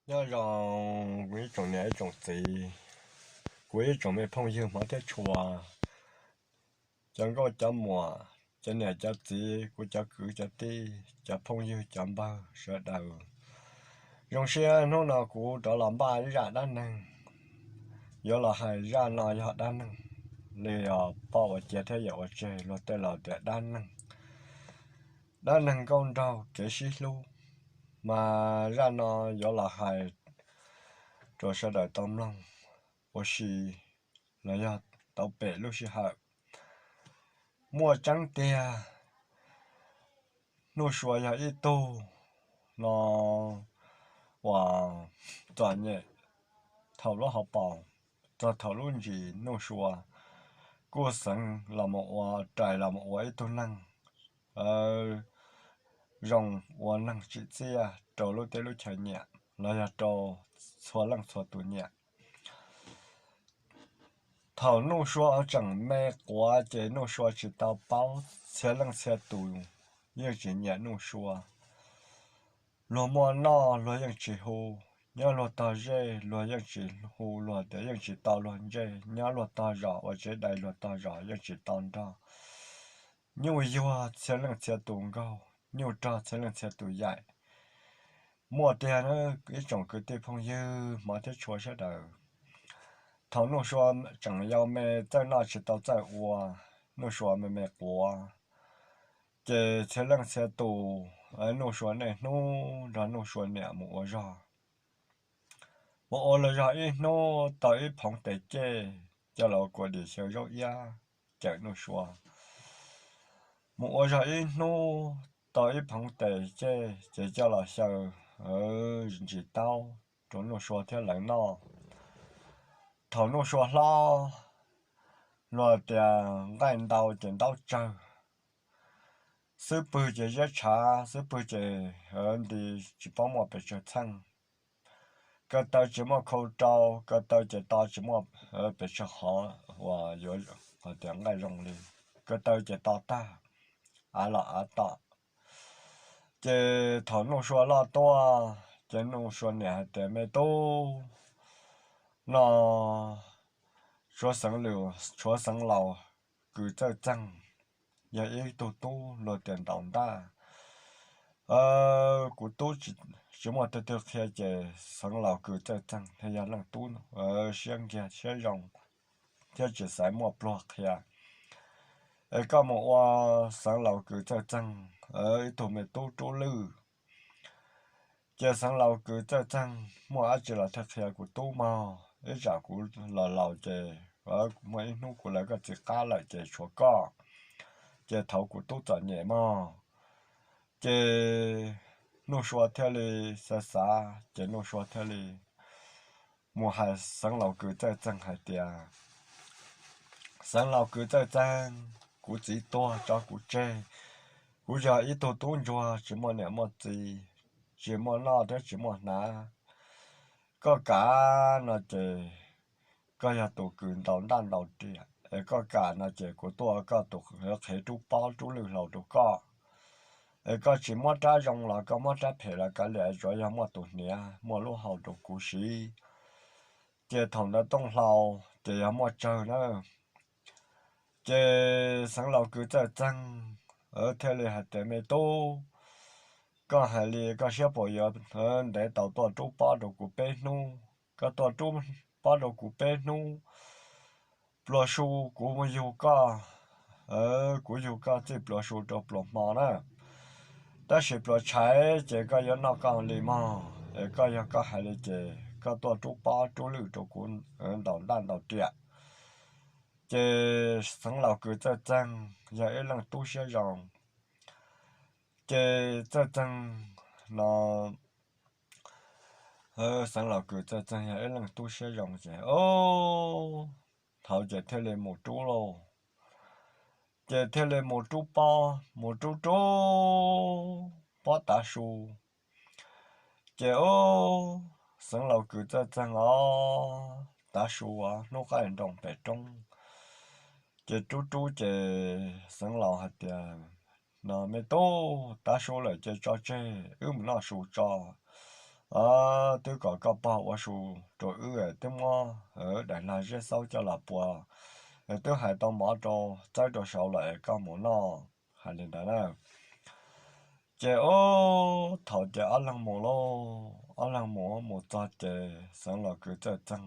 Nyob zoo kuv ib tsoom niam ib tsoom txiv, kuv ib tsoom me phooj ywg hmov thiab tshua, cov nkauj cov muam, cov niam cov txiv, kuv cov kwv cov tij, cov phooj ywg cov npawg sawv daws. Zoo siab hnub no kuv rov los npaj ib zaj dab neeg. Yuav los hais zaj no yog dab neeg li os, poj ua cia thiab yawm ua tseg, luag tej laus tias dab neeg, dab neeg nkauj nraug kev sib hlub. Mas zaj no yuav los hais rau sawv daws tau mloog ua si los yog tau pem lub sij hawm. Muaj tseeb tiag, Nuj Sua yog ib tug no uas txom nyem thaum lub hauv paus, txog thaum lub ntsis Nuj Sua kuj xeev los mus ua, rais los mus ua ib tug neeg zoo, ua neeg tsim txiaj rau lub teb lub chaw nyiam los yog rau txhua leej txhua tus nyiam. Thaum Nuj Sua tseem me quav ces Nuj Sua tsis tau paub txhia leej txhia tus yeej tsis nyiam Nuj Sua. Luag muaj noj luag yeej tsis hu, nyob luag tog zej luag yeej tsis hu, luag tias yeej tsis tau luag ntsej, nyob luag tog zos ua tsev dais luag tog zos yeej tsis tau nrog. Nyuj yuag txhia leej txhia tus nkaug, nyuj rog txhia leej txhia tus yaim. Muaj tiag na, ib tsoom kwv tij phooj ywg hmov thiab tshua sawv daws. Thaum Nuj Sua tseem yau me txawj noj tsis tau txawj ua, Nuj Sua me me quav, ces txhia leej txhia tus, Nuj Sua niaj hnub nrog Nuj Sua niam mus ua zog. Mus ua los zog ib hnub tau ib phoov tes cej, coj los kua dim xyaw zaub iab cawm Nuj Sua. Mus ua zog ib hnub tau ib phoov tes cej ces coj los xyaw ntsis taub rau Nuj Sua thiab lawv noj. Thaum Nuj Sua hlob, luag tias nqaij ntau ces ntaub tsawg, xub pwg ces ziab tshav, xub pwg ces nti tsis paub muaj pes tsawg txheej. Ko taw tsis muaj khau rau, ko taw ces to tsis muaj pes tsawg hov uas yuav tias nqaij zoo li. Ko taw ces to tag, av los av tom. Ces thaum Nuj Sua loj tuaj ces Nuj Sua niam hais tias, me tub, no tshuav xeev laus kws txawj txeeg, yog ib tug tub luag tias ntaus ntaj. Kuv tub tsis muaj tug twg qhia ces xeev laus kws txawj txeeg thiaj yog leej tub siab nkiag siab zoo thiab tsis xaiv muaj pluag qhia. Es koj mus ua xeev laus kws txawj txeeg ib tug me tub rub lwj. Ces xeev laus kws txawj txeeg muaj dab tsi los thiaj qhia kuv tub mog, ib tsam kuv los laus ces muaj ib hnub kuv lawv koj txiv qab lawm ces tshuav koj, ces thaum kuv tub txom nyem mog. Ces Nuj Sua thiaj li xav xav ces Nuj Sua thiaj li mus hais xeev laus kws txawj txeeg hais tias, xeev laus kws txawj txeeg, kuv txiv tuag tso kuv tseg, kuv yog ib tug tub ntsuag tsis muaj niam muaj txiv, tsis muaj noj thiab tsis muaj hnav. Koj kam no ces koj yog tus kws ntaus ntaj ntaus riam, es koj kam no ces kuv tuaj koj tus qhev rub pob rub lwj hlau rau koj. Es koj tsis muab rab zoo los koj muab rab phem los kav liam, tsuav yog muaj tus hniav muaj lub hau rau kuv siv. Ces thaum ntawd Tooj Hlau ces yog muaj tsawg na. Ces xeev laus kws txawj txeeg thiaj li hais tias, me tub, koj hais li koj siab puas yuav ntev tau tuaj rub pob rau kuv peb hnub? Koj tuaj rub pob rau kuv peb hnub, pluas su kuv mus yug koj, kuv yug koj txij pluas su rau pluas hmo na. Tab sis pluas tshais ces koj yuav noj koj li mog, es koj yog koj hais li ces koj tuaj rub pob rub lwj rau kuv ntaus ntaj ntaus riam. Ces xeev laus kws txawj txeeg yog ib leej tub siab zoo. Ces txawj txeeg no, xeev laus kws txawj txeeg yog ib leej tub siab zoo ces, o, thaum ces thiaj li mus rub lauj. Ces thiaj li mus rub pob, mus rub rub pob tav su. Ces, o, xeev laus kws txawj txeeg os, tav su os, hnub qaij nroos pem roob. Ces rub rub ces xeev laus hais tias, no me tub, tav su lawm ces tso tseg, wb mus noj su tso. Twb kom koj pog ua su rau wb, twb muab daim lag zeb xaub coj los pua, twb hais tau mov rau txawb rau saud lawm es koj mus noj. Hais li ntawd na. Ces ub, thaum ces ob leeg mus lauj, ob leeg mus mus txog ces Xeev Laus Kws Txawj Txeeg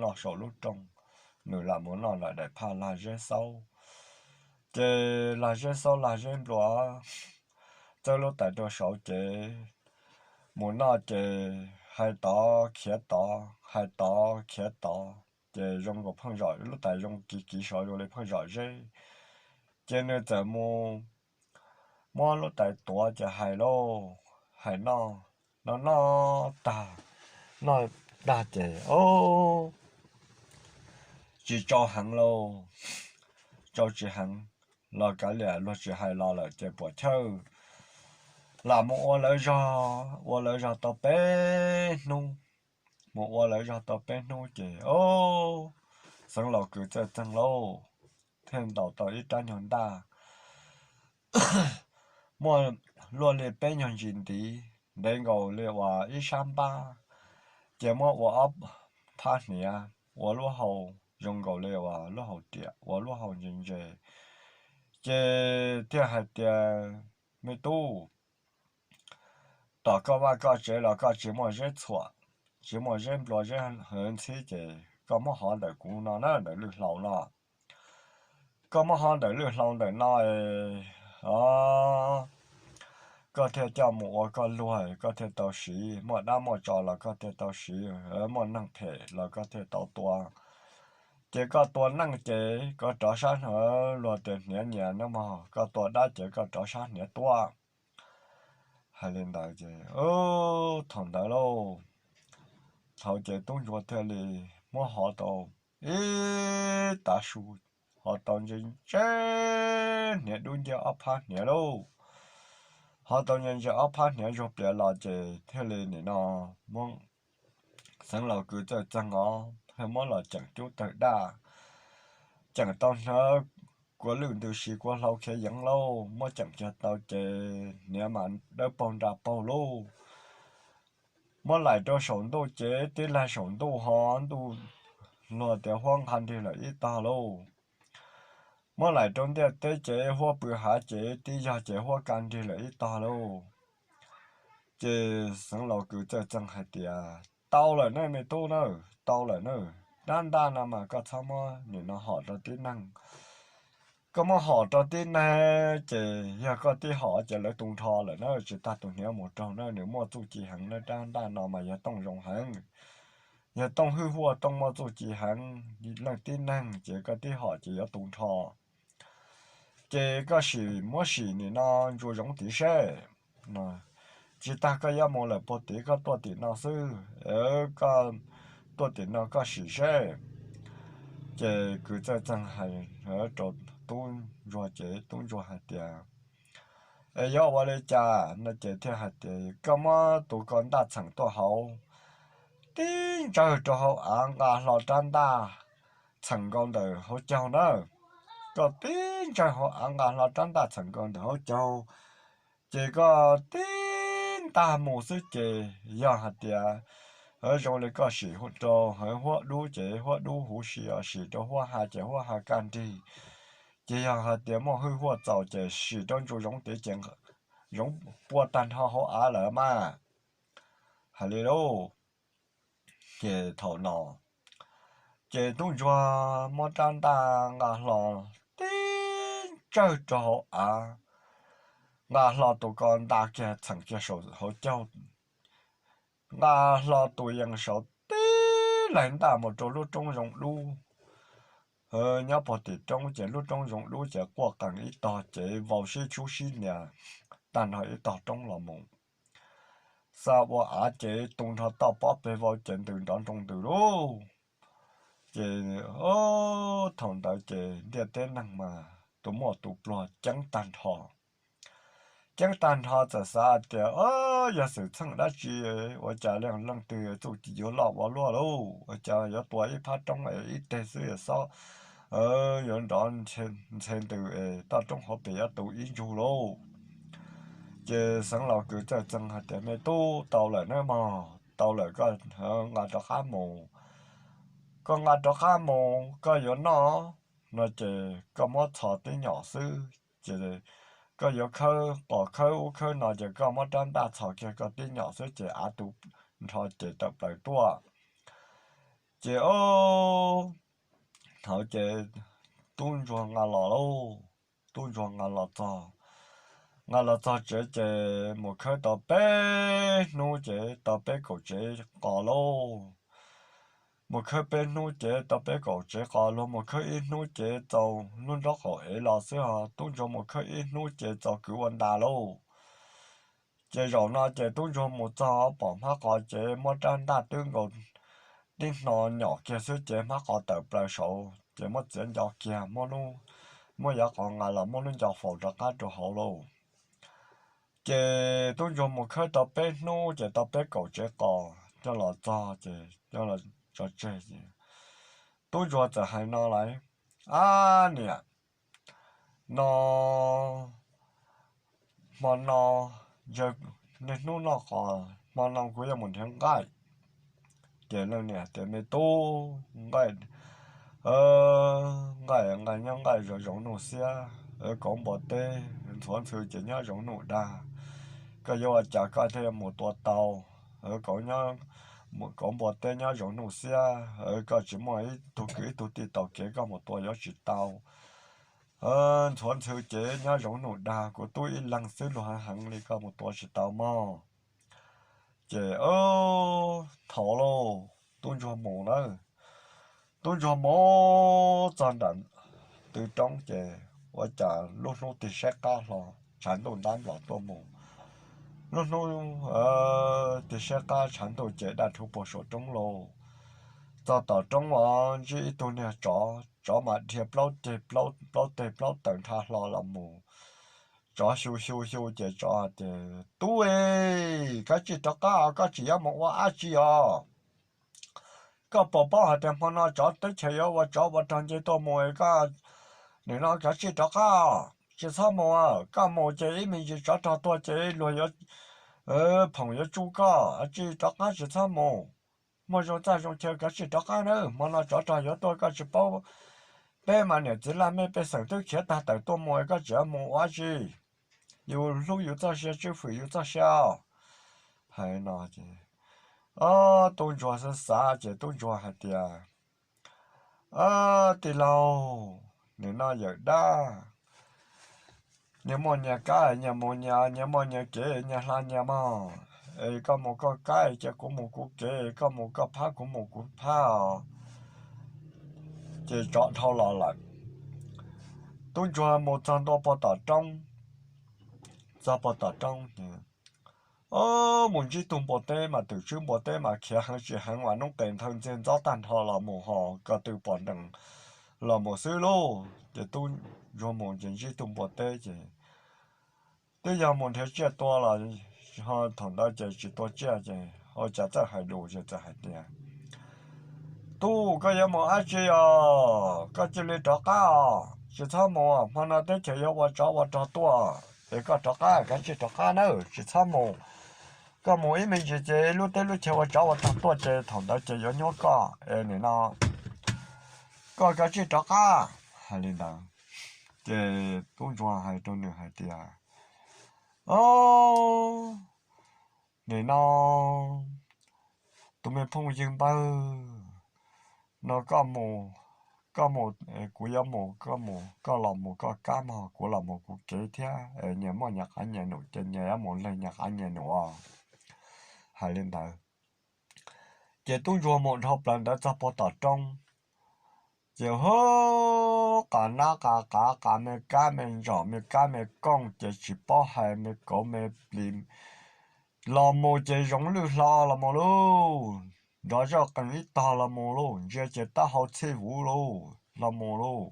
noj saum lub rooj, nws lam mus noj lawm daim phaj lag zeb xaub. Ces lag zeb xaub lag zeb nplua, txawb lub tais rau saud ces mus noj ces hais tod khiav tod, hais tod khiav tod, ces zoo nkaus pheej zom lub tais zoo kiv kiv sov zoo li pheej zom zeb. Ces nws txawm mus muab lub tais tuav ces hais lauj, hais noj, noj noj tag, noj tag ces ub, tsis tsau heev lauj, tsau tsis heev, los kav liam luag tsis hais los lawm ces puam chawj, lam mus ua lawv zog, ua lawv zog tau peb hnub, mus ua lawv zog tau peb hnub ces ub, Xeev Laus Kws Txawj Txeeg lauj, thiaj ntaus tau ib rab nyuag ntaj, muaj luaj li peb nyuag ntsis ntiv, ntev nkaus li uas ib sab npab, ces muab ua ob phab hniav, ua lub hau zoo nkaus li uas lub hau riam, ua lub hau ntse ntse. Ces thiaj hais tias, me tub, tom koj vaj koj tsev los koj tsis muaj zeb txhuam, tsis muaj zeb nplua zeb hwv ntxhib ces koj muab hov ntawm kuv no na, ntawm lwj hlau no. Koj muab hov ntawm lwj hlau ntawm no, o, koj thiaj coj mus ua koj luag, koj thiaj tau siv, muaj dab muaj tsov los koj thiaj tau siv, muaj neeg phem los koj thiaj tau tua. Ces koj tua neeg ces koj rov sab, luag tias hniav nyias na mog, koj tua dab ces koj rov sab hniav tuaj. Hais li ntawd ces thaum ntawd lauj, thaum ces tub ntsuag thiaj li muab hov tau ib tav su, hov tau ntse ntse hniav dub nciab ob phab hniav lauj. Hov tau ntse ntse ob phab hniav zuag plias los ces thiaj li nim no muab Xeev Laus Kws Txawj Txeeg os thiaj muab los ceem cub tawg daj, ceem tau hniav kuav lwj ntws si kuav hlau khiav yeev lauj, muab ceem kiag tau ces hniav mas dawb paug nra paug lauj. Muab laim rau saum ntuj ces tib laig saum ntuj ho ntuj luag tias huab nqa nrig lawm ib tog lauj. Muab laim rau ntiaj teb ces huab pw hav ces tib yog ces huab ka nrig lawm ib tog lauj. Ces Xeev Laus Kws Txawj Txeeg hais tias, tau lawm na me tub na, tau lawm na, rab ntaj no mas koj txhob muab nim no hom rau tib neeg. Koj muab hom rau tib neeg ces yog koj tib hom ces lawv tu nrho lawm na, tsis tas tus hniav mus raug na, nws muaj txuj ci heev na, rab ntaj no mas yog tooj zoo heev, yog tooj hwj huaj tooj muaj txuj ci heev, leej tib neeg ces koj tib hom ces yuav tu nrho. Ces koj sim muab sim nim no ntsuas zoov tid seb, tsis tas koj yuav mus lawm puag tid koj tuaj tim no xwb, koj tuaj tim no koj sim seb. Ces Kws Txawj Txeeg hais rau tub ntsuag ces tub ntsuag hais tias, es yuav ua li cas no ces thiaj hais tias koj muab tus ko ntaj txheem tuaj hauv, tib ntsawg rau hauv av nqa hlo rab ntaj txheem nkaus ntawm hauv caug na. Koj tib ntsawg hauv av nqa hlo rab ntaj txheem nkaus ntawm hauv caug, ces koj tib ntaj mus xwb ces yog hais tias zoo li koj sim rau hauv huab dub ces huab dub huv si os, sim rau huab ha ces huab ha kaj nrig, ces yog hais tias muaj hwj huaj txaus ces sim rau ntsuas zoov tid ces zoov pua tag nrho hauv av lawm mas. Hais li lauj. Ces thaum no ces tub ntsuag muab rab ntaj nqa hlo tib ntsawg rau hauv av, nqa hlo tus ko ntaj kiag txheem kiag saum hauv caug, nqa hlo tus yees saud tib laig ntaj mus rau lub roob zoov dub nyob puag tim roob ces lub roob zoov dub ces quaj qees ib tog ces vau sib tsub sib nias tag nrho ib tog roob los mus. Xa ua av ces tu nrho toj pob peg vau ces ntws nrov nroo ntws lauj. Ces thaum ntawd ces ntiaj teb neeg mas tus muaj tus pluag ceeb tag nrho. Ceeb tag nrho txawm xav hais tias, o, yog xwm txheej dab tsi, ua cas leej twg txuj ci yuav loj ua luaj lauj, ua cas yuav tua ib phab roob es ib teg xwb xob yuav nrov ntxhe ntws es toj roob hauv pes yuav tu ib ntsug lauj. Ces xeev laus kwv txawm txeev hais tias, Me tub, tau lawm nawb mog, tau lawm koj nqa rov qab mus. Koj nqa rov qab mus koj yuav noj no ces koj muab txhos tib nyom xwb, ces koj yuav khawb qos khawb ub khawb no ces koj muab rab ntaj txhos kiag koj tib nyom xwb ces av tu nrho ces tawm plaws tuaj. Ces o, thaum ces tub ntsuag nqa los lauj, tub ntsuag nqa los txog, nqa los txog tsev ces mus khawb tau peb hnub ces tau peb kaum tsev qos lauj. Mus khawb peb hnub ces tau peb kaum tsev qos, luag mus khawb ib hnub ces txaus lub nraub qaum ev los xwb ho, tub ntsuag mus khawb ib hnub ces txaus kwv ua ntas lauj. Ces zaum no ces tub ntsuag mus txog pom hmab qos ces muab rab ntaj twb nkaus tib hno nyom kiag xwb ces hmab qos tawm plaws saud ces muab txiav nco kiag, muab yav qos nqa los muab lub nco faus rov qab rau hauv lauj. Ces tub ntsuag mus khawb tau peb hnub ces tau peb kaum tsev qos coj los txog ces coj los tso tseg ces tub ntsuag txawm hais no lawm, Ab niam, no hmo no, niaj hnub noj qos, hmo no kuv yuav mus nrhiav nqaij. Ces leej niam tias, Me tub, nqaij, nqaij nqaij nyob nqaij zoo zoo nuj xiab, kauv npua teb ntxhuav ntxhw ces nyob zoo nuj dag. Koj yuav ua cas koj thiaj yuav mus tua tau? Kauv npua teb nyob zoo nuj xiab, koj tsis muaj ib tug kwv ib tug tij taus kev koj mus tua yuav tsis tau. Ntxhuav ntxhw ces nyob zoo nuj dag, kuv tub ib leeg xwb luag heev heev li koj mus tua tsis tau mog. Ces thov lauj, tub ntsuag mus lawm. Tub ntsuag mus txog nram tw roob ces ua cas lub hnub tig saib qab hlo, tshav ntuj ntab nplos tuaj mus. Lub hnub tig saib qab tshav ntuj ces daj rhuv puag saum roob lauj. Txog tom roob os ntsib ib tug niag tsov, tsov mas dhia plaub teg plaub teg plaub taw nrha hlo los mus. Tsov xyu xyu xyu ces tsov hais tias, Tub e, koj tsij rov qab os, koj tseem yuav mus ua dab tsi os? Koj puas paub hais tias hmo no tsov teb chaws yuav ua tsov ua rog nce tuaj mus, koj nim no koj tsij rov qab, tsis txhob mus. Koj mus ces ib me ntsis tsov rog tuaj ces luag yuav, phoom yuav tsuj koj, tsij rov qab tsis txhob mus. Muaj zoo txaj zoo chaw koj tsij rov qab nawb, hmo no tsov rog yuav tuaj koj tsis paub. Peb mas niam txiv laj mej pej xeem twb khiav tag tawm tuaj mus, koj tseem mus ua dab tsi? Yus hlub yus txoj sia, tswj hwm yus txoj sia. Hais no ces tub ntsuag xav xav ces tub ntsuag hais tias, Tij laug, nim no yawm dab, nyias muaj nyias kab nyias mus nyias, nyias muaj nyias kev nyias hla nyias mog. Es koj mus koj kab, cia kuv mus kuv kev, koj mus koj phab, kuv mus kuv phab os. Ces tsov dhau los lawm. Tub ntsuag mus txog ntua puag tom roob, txog puag tom roob ces mus ntsib tug npua teb mas twm tswb npua teb mas khiav heev tsis heev, ua noob qes nthawj ntxiag ntxob tag nrho los mus ho ko tw pom nrees los mus xwb lauj. Ces tub ntsuag mus ces ntsib tug npua teb ces twb yog mus nrhiav tsiaj tua los ho thaum ntawd ces tsis tua tsiaj ces ua cas txawj hais lus ces txawm hais tias, Tub, koj yuav mus dab tsi os? Koj cia li rov qab os, tsis txhob mus, hmo no teb chaws yuav ua tsov ua rog tuaj, es koj rov qab, koj tsij rov qab nawb, tsis txhob mus. Koj mus ib me ntsis ces lub teb lub chaw ua tsov ua rog tuaj ces thaum ntawd ces yuav nyuab koj, es nim no koj, koj tsij rov qab. Hais li ntawd ces tub ntsuag hais rau nws hais tias, Nim no tus me phooj ywg npawg, no koj mus, koj mus, kuv yuav mus, koj mus, koj los mus koj kab mog, kuv los mus kuv kev thiab, nyias muaj nyias qav nyias num ces nyias yuav mus leej nyias qav nyias num os. Hais li ntawd ces tub ntsuag mus dhau plaws ntawd txog puag tom roob, ces hu, qas nab qas qav qas me kab me ntsom me kab me kooj ces tsis paub hais me kauv me plis los mus ces zoov lwj hlo los mus lauj, nrov zoj qees ib tog los mus lauj, ntsia ces taub hau txhij vuv lauj, los mus lauj.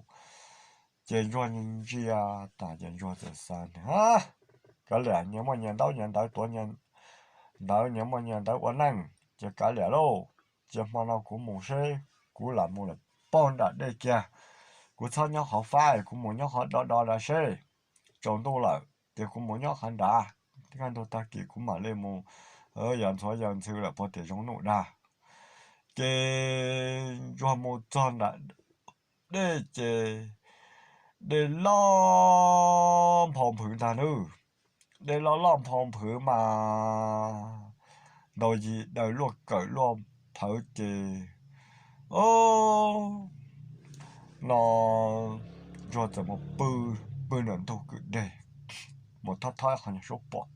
Ces ntsuag ntsia tas ces ntsuag txawm xav, Kav liam, nyias muaj nyias ntaub nyias ntawv tuav nyias ntawv, nyias muaj nyias ntawv ua neej ces kav liam lauj. Ces hmo no kuv mus seb, kuv lam mus lawm puag nram dej kiag, kuv txhob nyob qhov fab, kuv mus nyob qhov do do nrad seb. Tsaus ntuj lawm ces kuv mus nyob qhov nrad, kaj ntug tag kis kuv mam li mus yav ntxhuav yav ntxhw lawm puag tim zoov nuj dag. Ces ntsuag mus txog nram dej ces dej loj nphau nphwv ntag nawb. Dej loj loj nphau nphwv mas ntaus yim daws luaj kawm luaj phawv ces, o, no ntsuag txawm mus pw, pw nram ntug kwj deg, mus thob thob qhov nyuag suab puam,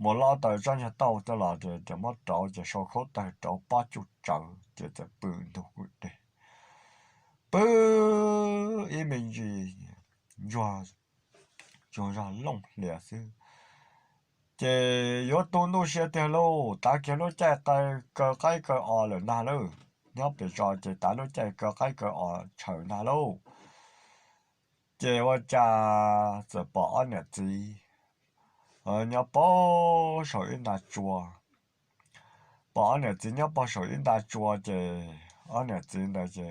mus lob taws tsob nyuag tauj coj los, muab rauv ces sau khaub tawg rauv pob cuj tsawv ces txawm pw ntug kwj deg. Pw ib me ntsis ntsuag tsuas zog looj hlias xwb. Ces yuav tu ntuj sia tiag lauj, tav kiag lub caij kaw qaib kaw os lawm ntag lauj. Nyob pem tso ces tav lub caij kaw qaib kaw os tshawm ntag lauj. Ces ua cas txawm pom ob niam txiv nyob puag saum ib nta tsua. Pom ob niam txiv nyob puag saum ib nta tsua ces ob niam txiv ntawd ces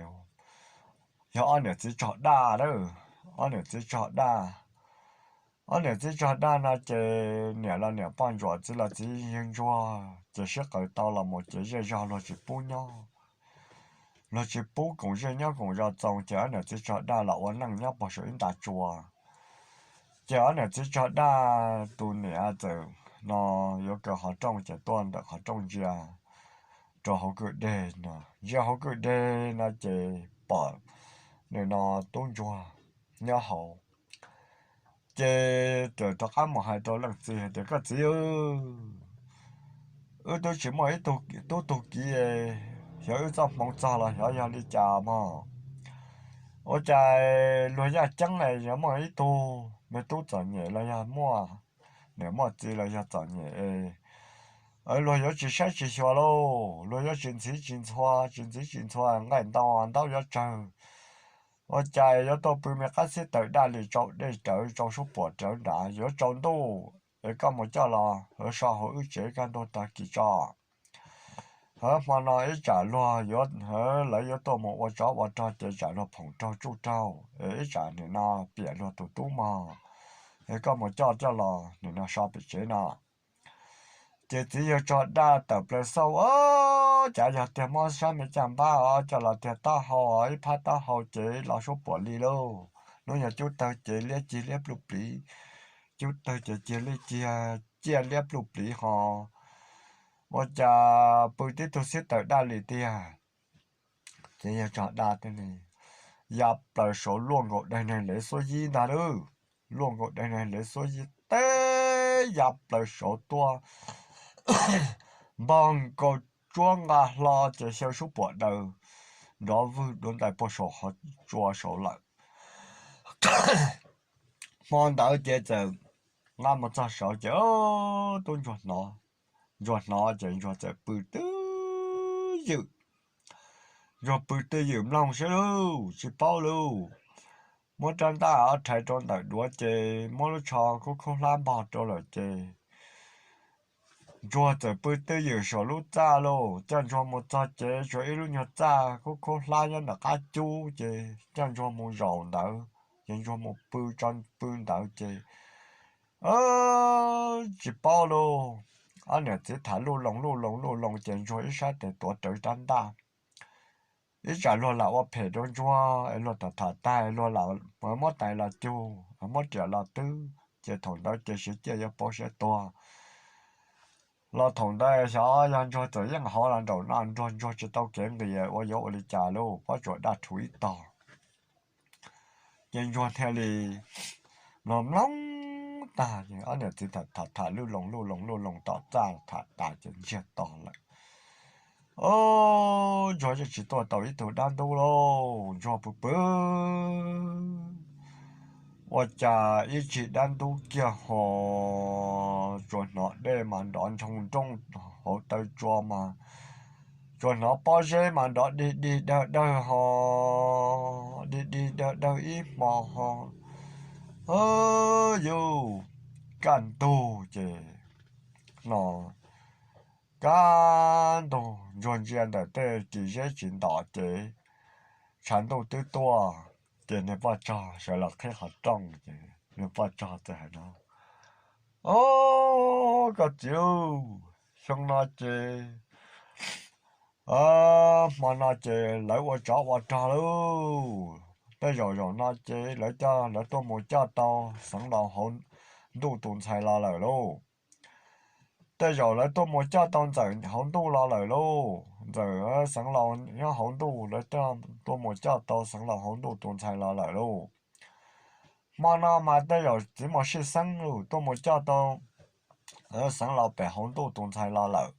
yog ob niam txiv tsog daj lawm. Ob niam txiv tsog daj, ob niam txiv tsog daj no ces niam los niam poj ntsuam, txiv los txiv yawg ntsuag ces sib qawm tau los mus ces zej zog luag tsis pub nyob, luag tsis pub koom zej nyob koom zos txoos ces ob niam txiv tsog daj los ua neej nyob puag saum ib nta tsua. Ces ob niam txiv tsog daj tus niam txawm no yuav kaw qhov rooj ces tuaj ntawm qhov rooj ntsia rau hauv kwj deg no, ntsia hauv kwj deg no ces pom nws no tub ntsuag nyob hauv. Ces txawm rov qab mus hais rau leej txiv hais tias, koj txiv, wb twb tsis muaj ib tug tub tug kiv, xyov wb txoj hmoov txog los xyov yog li cas mog. Ua cas luag yaj ceeb es yuav muaj ib tug me tub txom nyem los yog muaj niam muaj txiv los yog txom nyem es luag yuav tsis saib tsis xyuas lauj, luag yuav tsis ntxhiv tsis ntxhua, tsis ntxhiv tsis ntxhua nqaij ntoo ntaub yuav tsawg. Ua cas yuav tuaj pw me qab xib taws daj li tsau dej rawv tsau suab puam rawv nrad, yuav tsaus ntuj es koj mus coj los hov so hauv wb tsev kaj ntug tag kis tso. Hov hmo no ib tsam luag yuav, lawv yuav tuaj mus ua tsov ua rog ces tsam luag phoom raug tsuj raug es ib tsam nim no piam luag tus tub mog, es koj mus coj coj los nim no so pem tsev no. Ces txiv yawg tsog daj tawm plaws xauj, o, cas yog tiag, muab sab me caj npab os coj los tiag taub hau, ib phab taub hau ces los suab puam li lauj. Hnub nyoog cub tawg ces liab cig liab pluj pliv, cub tawg ces cig liab cig ciaj liab pluj pliv ho. Ua cas pw tib tug xib taws daj li tiag. Ces yawg tsog daj teb li, ya plaws saud luaj nkaus daim neeg lev xuab yib ntag lauj. Luaj nkaus daim neeg lev xuab yib teb ya plaws saud tuaj, npog nkaus tsuab nqa hlo ces xyaw suab puam daws nrov vwg duav ntais puag saum qhov tsua saud lawm. Hmo ntawd ces txawm nqa mus txog saud ces tub ntsuag hnov, ntsuag hnov ces ntsuag txawm pw twj ywm. Ntsuag pw twj ywm mloog saib lauj, tsis paub lauj. Muab rab ntaj rhais rau ntawm duav ces muab lub tsho khaub khaub hlab npog rau lawm ces ntsuag txawm pw twj ywm saum lub txaj lauj. Coj ntsuag mus txog ces tsuas ib lub nyuag txaj khaub khaub hlab nyob ntawm qab cub ces coj ntsuag mus zaum ntawd, ces ntsuag mus pw tso pw ntawd ces tsis paub lauj, ob niam txiv tham luj loo luj loo luj loo ces ntsuag ib sab tes tuav rawv rab ntaj. Ib tsam luag lam ua phem rau ntsuag es luag tham tham tag luag lam muab tais los cug muab riam los twb ces thaum ntawd ces siav ciaj yuav pauv siav tuag los thaum ntawd xyov yog ntsuag txawm yeej hov los nraum no ntsuag ntsuag tsis tau kev nqis ua yuav ua li cas lauj, pob tsuas daj rhuv ib tog. Ces ntsuag thiaj li mloog mloog tag ces ob niam txiv tham tham luj loo luj loo luj loo tom txaj tham tas ces ntsiag to lawm. Ntsuag yeej tsis tuaj tau ib tug dab ntub lauj, ntsuag pw pw ua cas ib tsig dab ntub kiag ho tsuas hnov dej mas nrov ntsoo nrooj hauv taw tsua mas tsuas hnov pob zeb mas nrov dig dig dawg dawg ho, dig dig dawg dawg ib hmo ho. Yuj, kaj ntug ces no, kaj ntug ntsuag ntsia ntawm tej kis zeb tsis ntom ces tshav ntuj twb tuaj ces niag poj tsog sawv los qhib qhov rooj ces niag poj tsog txawm hais no, Ob, koj txiv, xyoo no ces, hmo no ces lawv ua tsov ua rog lauj. Tej zaum zaum no ces lawv coj, lawv tuaj mus coj tau Xeev Laus hauv ntuj tus ntxhais los lawm lauj. Tej zaum lawv tuaj mus coj tau Ntxawm hauv ntuj los lawm lauj. Ntxawm, Xeev Laus nyob hauv ntuj, lawv tuaj mus coj tau Xeev Laus hauv ntuj tus ntxhais los lawm lauj. Hmo no mas tej zaum txiv mos sij xeeb tuaj mus coj tau Xeev Laus pem hauv ntuj tus ntxhais los lawm.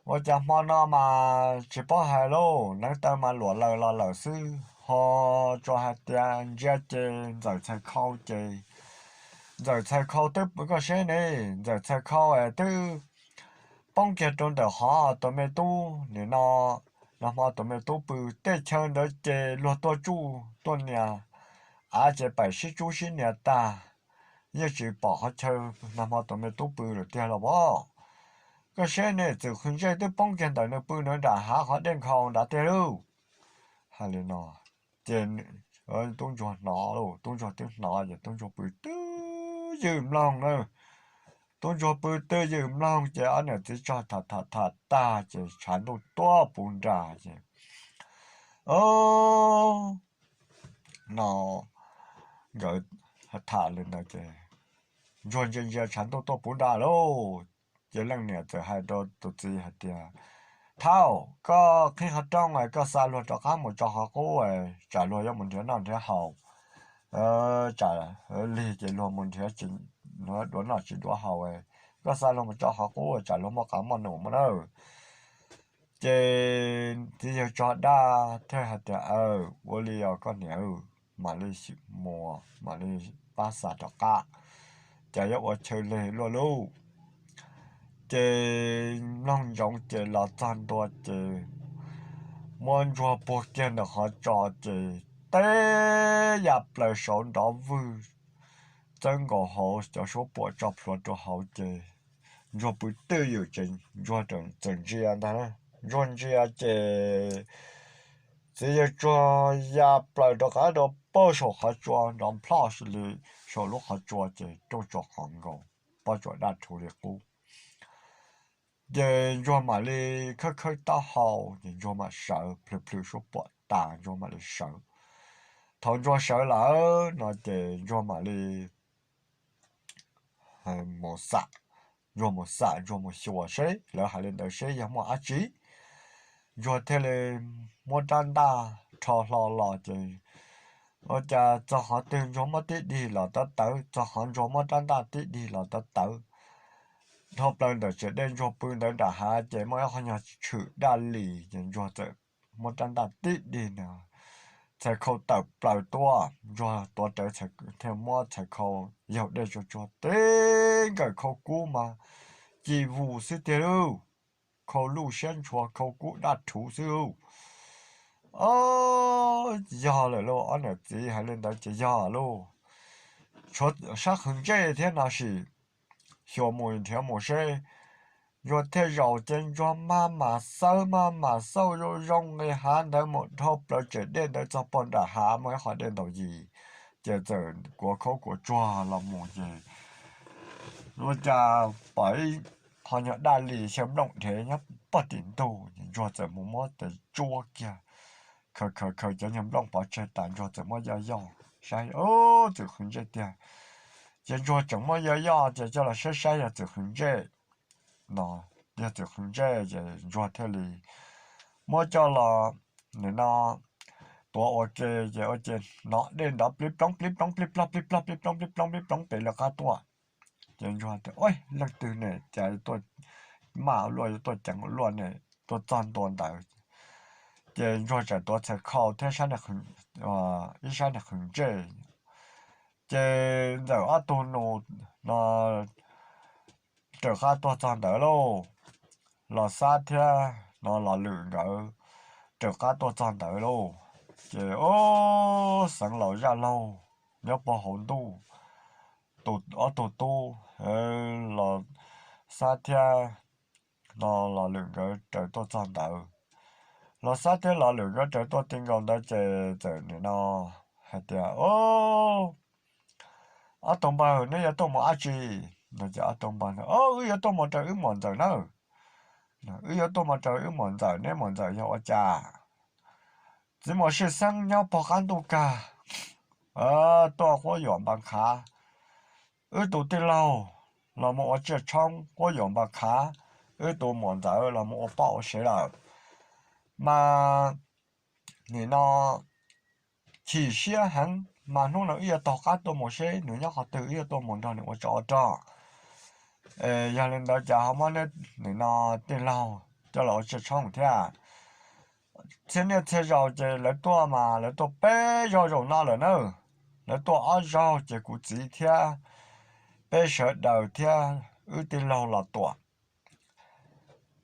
Ua cas hmo no mas tsis paub hais lauj, neev taw mas luam laws los lawm xwb ho. Tsuas hais tias ntsia ces Ntxawm txhais khau ces, Ntxawm txhais khau twb, koj saib ne, Ntxawm txhais khau es twb poob kiag rau ntawm hov tus me tub nim no. Nag hmo tus me tub pw, tej chaw ntawd ces luag tuaj tsuj tuaj nias av ces paim sib tsub sib nias tag, yeej tsis pom qhov chaw nag hmo tus me tub pw lawm tiag los as. Koj saib ne, Txwm Qhwv Ntsej twb poob kiag ntawm nws pw nram hav qhov dej nkhaus nrad tiag lauj. Hais li no ces tub ntsuag hnov, tub ntsuag twb hnov ces tub ntsuag pw twj ywm mloog na. Tub ntsuag pw twj ywm mloog ces ob niam txiv tso tham tham tham tag ces tshav ntuj tuaj puv nras ces, o, no nkawd tham li ntawd ces ntsuag ntsia ntsia tshav ntuj tuaj puv nras lauj. Ces leej niam txawm hais rau tus txiv hais tias, Thaum koj qhib qhov rooj es koj xa luag rov qab mus tso qhov qub, tsam luag yuav mus nrhiav noj nrhiav haus, tsam lig ces luag mus nrhiav, tsis, duav noj tsis duav haus, koj xa luag mus tso qhov qub tsam luag muaj qab muaj num mus nawb. Ces txiv yawg tso daj thiaj hais tias, Aw, ua li os koj niam, mam li mus, mam li pab xa rov qab, cas yuav ua chaw lig luaj lauj. Ces mloog ntsoov ces los txog ntua ces muab ntsuag puag kiag ntawm qhov tso ces teb ya plaws saud nrov vwg, txawb nkaus hauv cov suab puam tso plhuav rau hauv ces ntsuag pw twj ywm ces ntsuag txawm ntsia ntag. Ntsuag ntsia ces txiv yawg tsuag ya plaws rov qab rau pem saum qhov tsua, nrov nplhoj li saum lub qhov tsua ces rooj tsuas qhov nkaus, pob tsuas daj rhuv li qub. Ces ntsuag mam li khawb khawb taub hau ces ntsuag mam sawv, plhws plhws suab puam tas ntsuag mam li sawv. Thaum ntsuag sawv lawm no ces ntsuag mam li mus xam, ntsuag mus xam, ntsuag mus xyuas seb lawv hais li ntawd seb yog muaj dab tsi. Ntsuag thiaj li muab rab ntaj rho hlo los ces ua cas txog qhov twg ntsuag muab tib dig los tawv tawv, txog qhov ntsuag muab rab ntaj tib dig los tawv tawv. Dhau plaws ntawm tsev dej ntsuag pw ntawd nram hav ces muaj ib qho nyuag tshwm daj lis ces ntsuag txawm muab rab ntaj tib dig no, txhais khau tawm plaws tuaj, ntsuag tuav rawv thiaj muab txhais khau yaug dej tsuag tsuag tib nkawm khau kub mas ci vus xwb tiag lauj. Khau luj siab ntshua, khau kub daj rhuv xwb lauj. Yog lawm lauj, ob niam txiv hais li ntawd ces yog lauj. Tshuav sab qhwv ntsej thiab no sim xyuas mus nrhiav mus seb. Ntsuag thiaj zaum ces ntsuag maj mam xawb maj mam xauj zoo zoo nqis hav ntawd mus dhau plaws tsev dej ntawd txog pog nram hav muaj ib qho dej ntaus yis, ces txawm kuav khaub kuav tsuag los mus ces ua cas pom ib qho nyuag daj lis xyaw nplooj dhev nyob pog tim ntug, ces ntsuag txawm mus muab tes tsuab kiag, khaws khaws khaws cov nyuag nplooj pov tseg tas ntsuag txawm muab yoj yoj saib, Txwm Qhwv Ntsej tiag. Ces ntsuag tseem muab yoj yoj ces coj los saib saib yog Txwm Qhwv Ntsej no, yog Txwm Qhwv Ntsej ces ntsuag thiaj li muab coj los nim no tuav ua ke ces ua ces hnov dej nrov plib ploog plib ploog plib plog plib plog plib ploog plib ploog plib ploog pem lawv qab tuaj. Ces ntsuag tias, Ua, leej twg ne cas tuaj maj luaj, tuaj ceev luaj ne, tuaj txog ntua ntawd? Ces ntsuag txawm tuav txhais khau thiab ib sab niag qhwv ntsej. Ces ntxawm ob tug nus no raws qab tuaj txog ntawd lauj. Los Xab thiab no Los Lwm nkawd raws qab tuaj txog ntawd lauj. Ces ub, Xeev Laus Zaj Laug nyob puag hauv ntuj, tus ob tug tub Los Xab thiab no Los Lwm nkawd raws tuaj txog ntawd. Los Xab thiab Los Lwm nkawd raws tuaj ti nkaus ntawd ces txawm nim no hais tias, Ub, Ob tug npawg, neb yuav tuaj mus dab tsi? Ob tug npawg, Wb yuav tuaj mus raws wb muam ntxawm nawb. Wb yuav tuaj mus raws wb muam ntxawm, neb muam ntxawm yog ua cas? Txiv muam Sij Xeeb nyob pog qab ntuj kag tuaj quab yuam npa qhav. Wb tus tij laug los mus ua tsiaj tshoob quab yuam npa qhav, wb tus muam ntxawm los mus ua poj ua sev lawm. Mas nim no chim siab heev, mas hnub no wb yuav taug qab tuaj mus seb nws nyob qhov twg, wb yuav tuaj mus nrog nws ua tsov ua rog. Yog li ntawd cas ho muab neb nim no tij laug coj los ua tsiaj tshoob thiab? Txhia niaj txhia zaus ces lawv tuaj mas lawv tuaj peb zaug zaum no lawm na. Lawv tuaj ob zaug ces kuv txiv thiab peb sawv daws thiab wb tij laug Los Tuam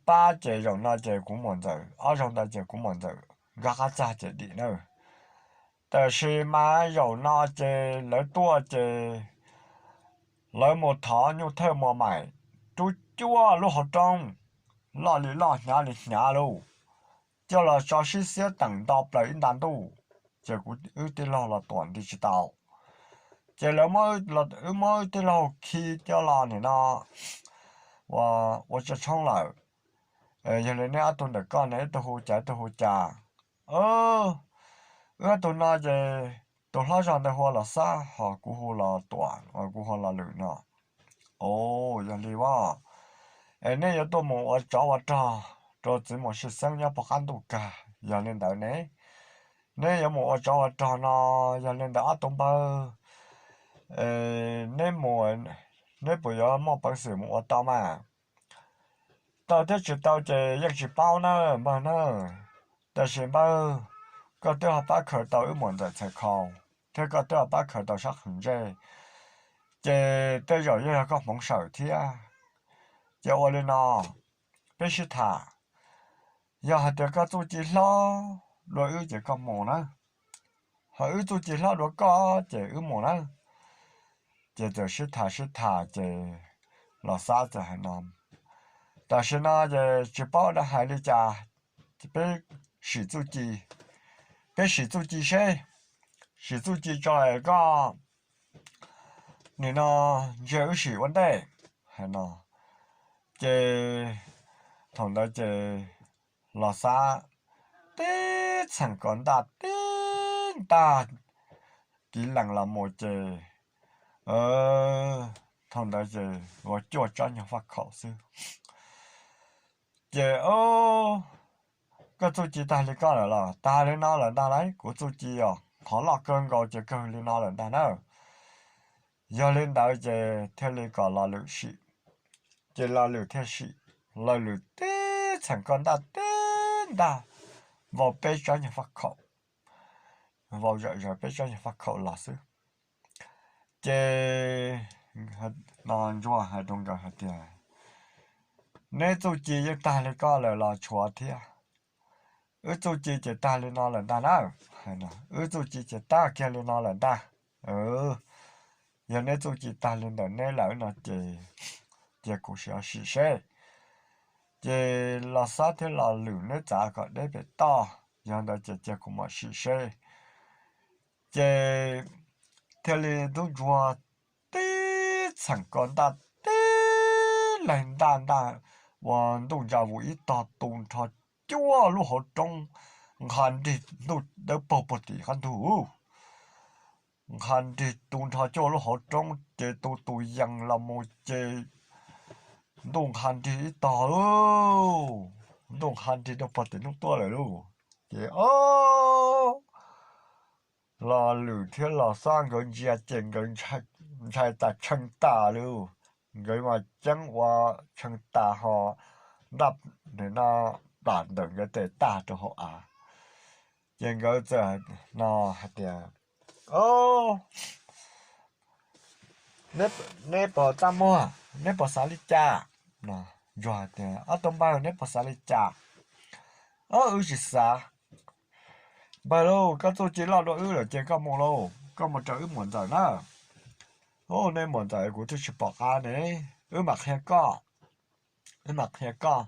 pab, ces zaum no ces kuv muam ntxawm, ob zaug ntawd ces kuv muam ntxawm nkag qab txag ces dim na. Tab sis mas zaum no ces lawv tuaj ces lawv mus thov nyuj thawj Muas Maim rub cuaj lub hauv roob, loj li loj hnyav li hnyav lauj, coj los tso sib xiab teem nto plaws ib nta ntuj, ces kuv wb tij laug Los Tuam nti tsis tau. Ces lawv, wb muab wb tij laug khi coj los nim no ua tsiaj tshoob lawm. Yog li neb ob tug ntawm koj ne, ib tug hu cas ib tug hu cas? Wb ob tug no ces tus hlob zog ntawd hu ua Los Xab, ho kuv hu Los Tuam, kuv hu Los Lwm no. Os, yog li as, es neb yuav tuaj mus ua tsov ua rog rau txiv muam Sij Xeeb nyob pog qab ntuj kag, yog li ntawd ne, neb yuav mus ua tsov ua rog no, yog li ntawd ob tug npawg, neb mus, neb puas yuav muaj peev xwm mus ua tau mas? Tau thiab tsis tau ces yeej tsis paub na npawg na. Tab sis npawg, koj twb ho pab khaws tau wb muam ntxawm Txhais Khau, thiab koj twb ho pab khaws tau sab qhees ntsej, ces tej zaum yeej yog koj hmoov sawm thiab. Ces ua li no, peb sib tham, yog hais tias koj txuj ci hlob dua wb ces koj mus na, ho wb txuj ci hlob dua koj ces wb mus na. Ces txawm sib tham sib tham ces Los Xab txawm hais no, tam sim no ces tsis paub dab hais li cas, peb sim txuj ci, peb sim txuj ci seb, sim txuj ci tso es koj nim no ntsia wb sim ua ntej, hais no. Ces thaum ntawd ces Los Xab tib txheem ko ntaj tib ntaj kiv lees los mus ces thaum ntawd ces ua cuaj tsob nyuag faj khaum xwb. Ces, Koj txuj ci tag li koj lawm los? Tag li no lawm ntag lauj, kuv txuj ci os, qhov loj kawg nkaus ces kawg li no lawm ntag na. Yog li ntawd ces thiaj li kom Los Lwm sim. Ces Los Lwm thiaj sim, Los Lwm tib txheem ko ntaj tib ntaj vau peb tsob nyuag faj khaum, vau zawm zaws peb tsob nyuag faj khaum los xwb. Ces no Ntsuag hais rau nkawd hais tias, Neb txuj ci yeej tag li koj lawm los tshuav thiab? Wb txuj ci ces tag li no lawm ntag na. Wb txuj ci ces tag kiag li no lawm ntag. Yog neb txuj ci tag li ntawm neb lawm no ces cia kuv sim sim seb. Ces Los Xab thiab Los Lwm neb txav kom deb pem toj, yog ntawd ces cia kuv mam sim seb. Ces thiaj li tub Ntsuag tib txheem ko ntaj tib leeg ntaj ntaj ua ntuj ntsa vus ib tog tu nrho cuaj lub hauv roob, nqha nrig ntuj dawb paug puag tim qab ntug. Nqha nrig tu nrho cuaj lub hauv roob ces tu tus yees los mus ces ntuj nqha nrig ib tog, ntuj nqha nrig rau puag tim hnub tuaj lawm lauj. Ces Los Lwm thiab Los Xab nkawd ntsia ces nkawd ntshai tas tshee tas lauj. Nkawd mas ceeb ua tshee tas ho ntaj no plam ntawm nkawd tes tag rau hauv av. Ces nkawd txawm no hais tias, Neb puas txaj muag, neb puas xav li cas? Ntsuag tias, Ob tug npawg, neb puas xav li cas? Ob, wb tsis xav. Npawg lauj, koj txuj ci loj dua wb lawm ces koj mus lauj, koj mus raws wb muam ntxawm na. Ub, neb muam ntxawm kuv twb tsis pom qab ne, wb mam qhia koj, wb mam qhia koj.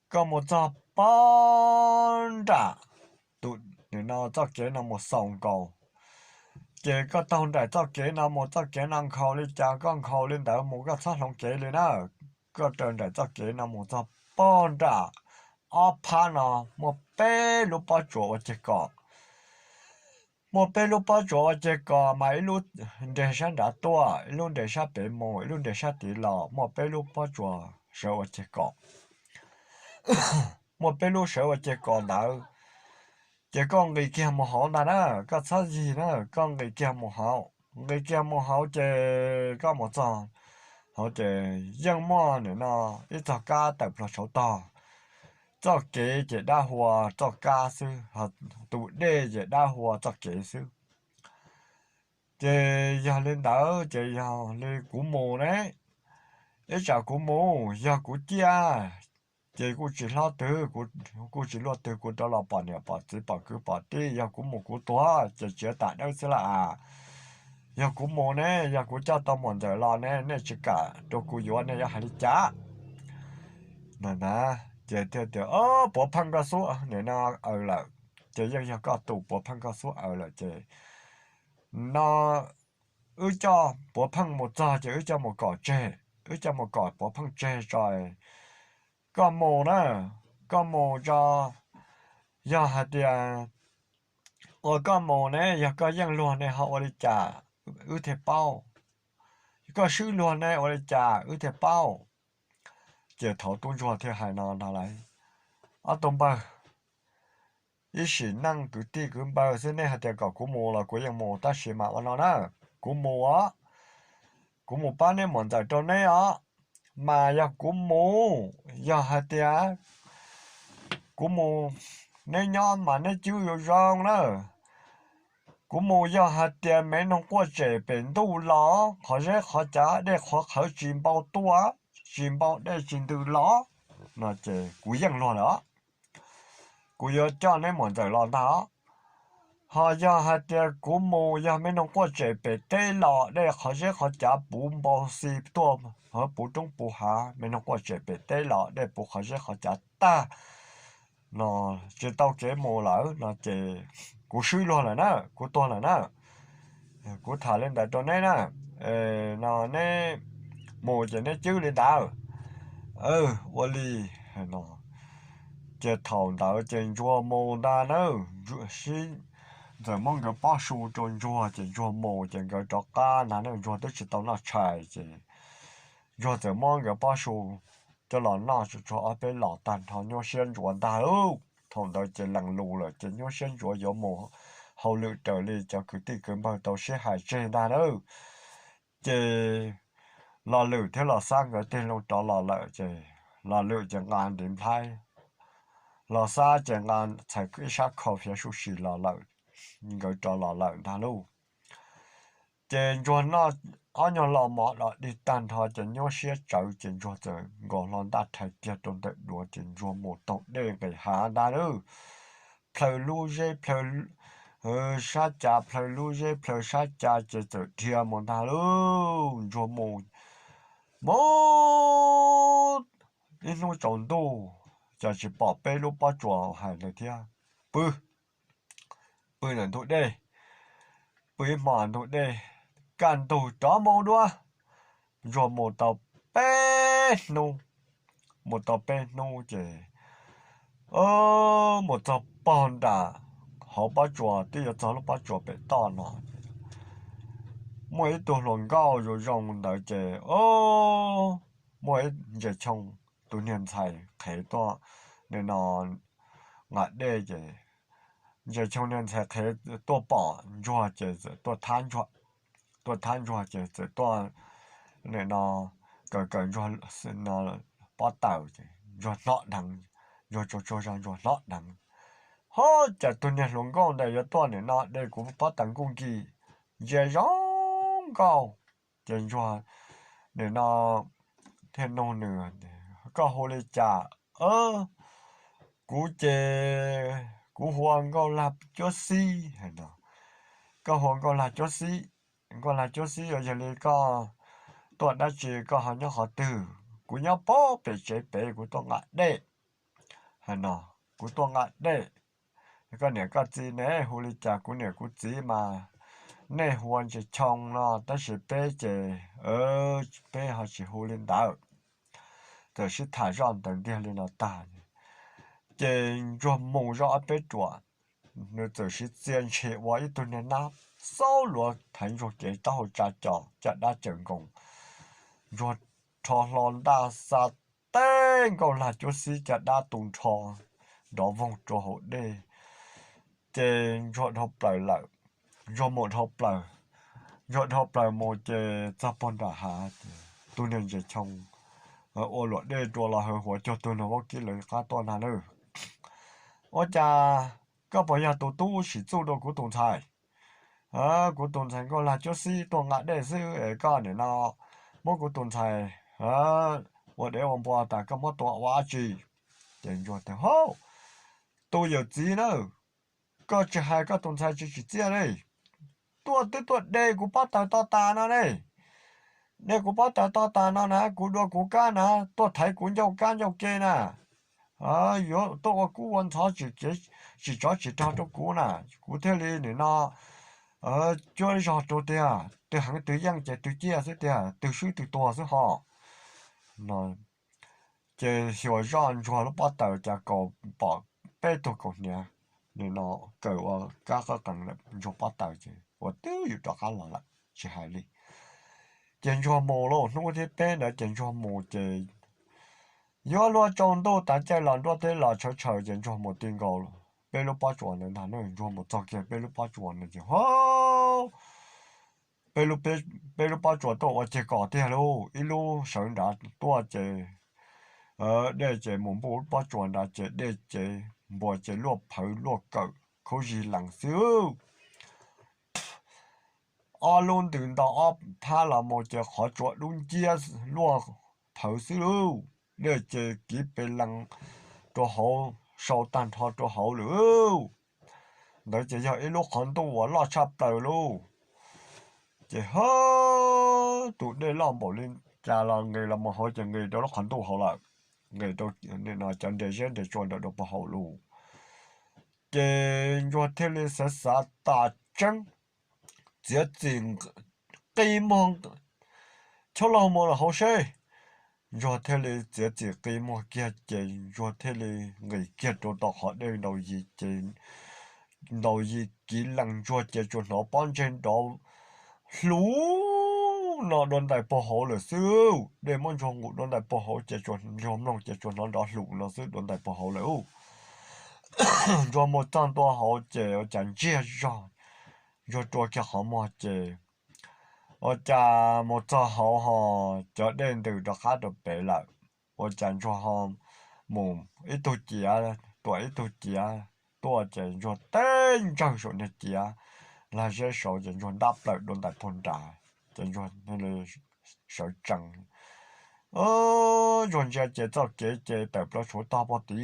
Koj mus txog pob nram tus, nim no txoj kev no mus xaus nkaus, Ces koj taug nraim txoj kev no mus, txoj kev no nkhaus li cas koj nkhaus li ntawd mus, koj txhob hloov kev li na. Koj raws nraim txoj kev no mus txog pog nram ob phab no muaj peb lub pob tsuas ua ceg kom. Muaj peb lub pob tsuas ua ceg kom mas ib lub nres sab nrad tuaj, ib lub nres sab pem mus, ib lub nres sab tid los, muaj peb lub pob tsuas sawv ua ceg kom. Muaj peb lub sawv ua ceg kom ntawd, ces koj nqis kiag mus hauv ntag na, koj txhob yig na, koj nqis kiag mus hauv, nqis kiag mus hauv ces koj mus txog hauv ces yeej muaj nim no ib txog kab tawm plhuav tshauv tog. Txoj kev ces dab hua txoj kab xwb, tus dej ces dab hua txoj kev xwb. Ces yog li ntawd ces yog li kuv mus ne, ib tsam kuv mus yog kuv ciaj, ces kuj tsis hlob twg, kuj tsis luaj twg kuv rov los pom niam pom txiv pom kwv pom tij, yog kuv mus kuv tuag ces tsis tas dawb xwb lawm as. Yog kuv mus ne, yog kuv coj tau muam ntxawm los ne, nej tsis kam rau kuv yuav nej yuav hais li cas? No na, ces thiaj tias, Puav pheej koj xub nim no aws lawm, ces yeej yog koj tus puav pheej koj xub aws lawm ces no wb coj puav pheej mus txog ces wb coj mus kom tseg, wb coj mus kom puav pheej tseg tso. Koj mus na, koj mus tso, yog hais tias uas koj mus ne, yog koj yeej luag ne ho ua li cas wb thiaj paub, koj swb luag ne ua li cas wb thiaj paub. Ces thaum tub ntsuag thiaj hais no no lawm, Ob tug npawg, ib sim neej kwv tij kwv npawg xwb, nej hais tias kom kuv mus los kuv yeej mus, tab sis mas ua no na, kuv mus os, kuv mus pab neb muam ntxawm rau neb os. Mas yog kuv mus, yog hais tias kuv mus, neb nyob mas neb cwb yuav zoo na. Kuv mus yog hais tias me noog quaj tsem pem ntuj los, qhov zeb qhov cav dej qhov qhawv tsis npau tuaj, tsis npau dej tsis ntws los, no ces kuv yeej luag lawm. Kuv yuav coj neb muam ntxawm los ntag. Ho yog hais tias kuv mus yog me noog quaj tsem pem teb los, dej qhov zeb qhov cav puv npau xi tuaj, ho puv roob puv hav, me noog quaj tsem pem teb los, dej puv qhov zeb qhov cav tag, no tsis tau kev mus lawm no ces kuv swb luag lawm na, kuv tuag lawm na. Kuv tham li ntawd rau neb na, no neb mus ces neb cwb li ntawd. Ua li no ces thaum ntawd ces ntsuag mus ntag na, sib ntxawm muab nkawd pob su rau ntsuag ces ntsuag mus ces nkawd rov qab ntag na, ntsuag twb tsis tau noj tshais ces ntsuag txawm muab nkawd pob su coj los noj tsuag tsuag ob peb los tag nrho nyuaj siab ntsuav ntag lauj. Thaum ntawd ces lees lus lawm ces nyuaj siab ntsuav yuav mus hauj lwm raws li cov kwv tij kwv npawg tau sib hais tseg ntag na. Ces Los Lwm thiab Los Xab nkawd tig loo rov los lawm ces Los Lwm ces nqa ntiv nplhaib, Los Xab ces nqa txhais ib sab khau fiav sub si los lawm, nkawd rov los lawm ntag lauj. Ces ntsuag noj ob nyuag lo mov los dig tag nrho ces nyuaj siab tsawv ces ntsuag txawm nkaus hlo ntaj rhais kiag rau ntawm duav ces ntsuag mus taug dej nqis hav ntag lauj. Plhaw lub zeb plhaw sab cav, plhaw lub zeb plhaw sab cav ces txawm dhia mus ntag lauj. Ntsuag mus mus ib hnub tsaus ntuj, cas tsis pom peb lub pob tsuas hais ntawd thiab. Pw, pw ntawm ntug dej, pw ib hmos ntug dej, kaj ntug rov mus dua. Ntsuag mus tau peb hnub, mus tau peb hnub ces mus txog pog nram hauv pob tsuas, twb yuav txog lub pob tsuas pem toj no, muaj ib tug hluas nkauj zoo zoo ntawd ces muaj ib ntses choo, tus niag ntxhais qhev tuaj, nim no nqa dej ces ntses choo niag ntxhais qhev tuaj pom ntsuag ces txawm tuaj thab ntsuag, tuaj thab ntsuag ces txawm tuaj nim no kaws kaws ntsuag pob taws ces ntsuag hnob dheev, ntsuag tsuag tsuag zog ntsuag hnob dheev. Ho cas tus niag hluas nkauj ntawd yuav tuaj nim no de kuv pob taws nkuj nkis, ntsia zoo nkauj. Ces ntsuag nim no thiaj nug nws, Koj hu li cas? Kuv ces kuv hu ua Nkauj Lag Cuab Xib no. Koj hu ua Nkauj Lag Cuab Xib, Nkauj Lag Cuab Xib, yog li koj tuaj dab tsi, koj ho nyob qhov twg? Kuv nyob pem tsev pem, kuv tuaj nqa dej no, kuv tuaj nqa dej. Koj niam koj txiv ne, hu li cas? Kuv niam kuv txiv mas nej hu ua Ntses Choo no, tab sis peb ces peb ho tsis hu li ntawd. Txawm sib tham zoj ntawd ntiag li no tag, ces Ntsuag mus zoj ob peb ruam, nws txawm sib txia ntshe ua ib tug niag nab xaub luav thaiv Ntsuag kev taub hau tsa co caj dab cawm nkoos. Ntsuag rho hlo ntaj xa teb Nkauj Lag cuab xib caj dab tu nrho nrov voog rau hauv dej, ces Ntsuag dhau plaws lawm. Ntsuag mus dhau plaws, Ntsuag dhau plaws mus ces txog puag nram hav ces tus niag Ntses Choo ua luam dej rua los hawv huav cuag tus niag vaub kib lawv qab tuaj ntag nawb. Ua cas koj puas yog tus tub sim txuj rau kuv tus ntxhais? Kuv tus ntxhais Nkauj Lag cuab xib tuaj nqa dej xwb es koj nim no muab kuv tus ntxhais ua dev ua npua tas koj muab tua ua dab tsi? Ces Ntsuag tias, Hauj, tus yawm txiv na, koj tsis hais koj tus ntxhais tsis tsim txiaj ne. Tuaj twb tuaj de kuv pob taws to tas no ne. De kuv pob taws to tas no na, kuv dua kuv kab na, tuaj thaiv kuv ncauj kab ncauj ke na. Yuav tuaj ua kub ua ntxhov tsis tsov tsis rog rau kuv na, kuv thiaj li nim no cuab zog rau tiag, twg heev twg yeej ces twg ciaj xwb tiag, twg swb twg tuag xwb ho. Ces xyuas zoj Ntsuag lub pob taws cas kaus pom peb tug kaus hniav nim no kaw ua kab qab qees Ntsuag pob taws ces ua twb yus rov qab los lawm tsis hais li. Ces Ntsuag mus lauj, hnub thib peb ntawd ces Ntsuag mus ces yuav luag tsaus ntuj tas caij los nruab teb los tshawv tshawv ces Ntsuag mus ti nkaus peb lub pob tsuas ntawd ntag. Ntsuag mus txog kiag peb lub pob tsuas ntawd ces, Hauj, peb lub pob tsuas tuaj ua ceg kos tiag lauj, ib lub sawv nrad tuaj ces dej ces mus npuj lub pob tsuas nrad ces dej ces npuas ces luaj phawv luaj kawm khaub zig lees xwb. Ob lub ntws nto ob phab los mus ces qhov tsua dub nciab luaj phawv xwb lauj. Dej ces kiv pes lees rau hauv sau tag nrho rau hauv lawm. Ntawd ces yog ib lub qhov ntuj uas loj tshaj plaws lauj. Ces hab tus dej loj npaum li cas los nqis los mus hauv ces nqis rau lub qhov ntuj hauv lawm, nqis rau cov nres zeb nres tsua nram rau puag hauv lauj. Ces Ntsuag thiaj li xav xav tas tseeb, txiav txim qi muag, Choj laug mus hauv seb. Ntsuag thiaj li txiav txim qi muag kiag ces Ntsuag thiaj li nqis kiag rau tom qhov dej ntaus yis ces ntaus yis kiv lees Ntsuag ces tsuas hnov pob ntseg nrov hlum no dua ntais puag hauv lawm xwb. Dej muab Ntsuag nqus dua ntais puag hauv ces Ntsuag mloog ces tsuas hnov nrov hlum no xwb dua ntais puag hauv lawm. Ntsuag mus txog ntua hauv ces ua cas ntsiag zog, Ntsuag rua kiag qhov muag ces ua cas mus txog hauv ho cov dej ntws rov qab rau pem lawm. Ua cas Ntsuag ho mus ib tug ciav tuam ib tug ciav tuaj ces Ntsuag teb ntsawg saum niag ciav lag zeb saud ces Ntsuag ntab plaws dua ntais puag nrad ces Ntsuag sawv tsees. Ntsuag ntsia ces txoj kev ces tawm plaws tshuav tog puag tid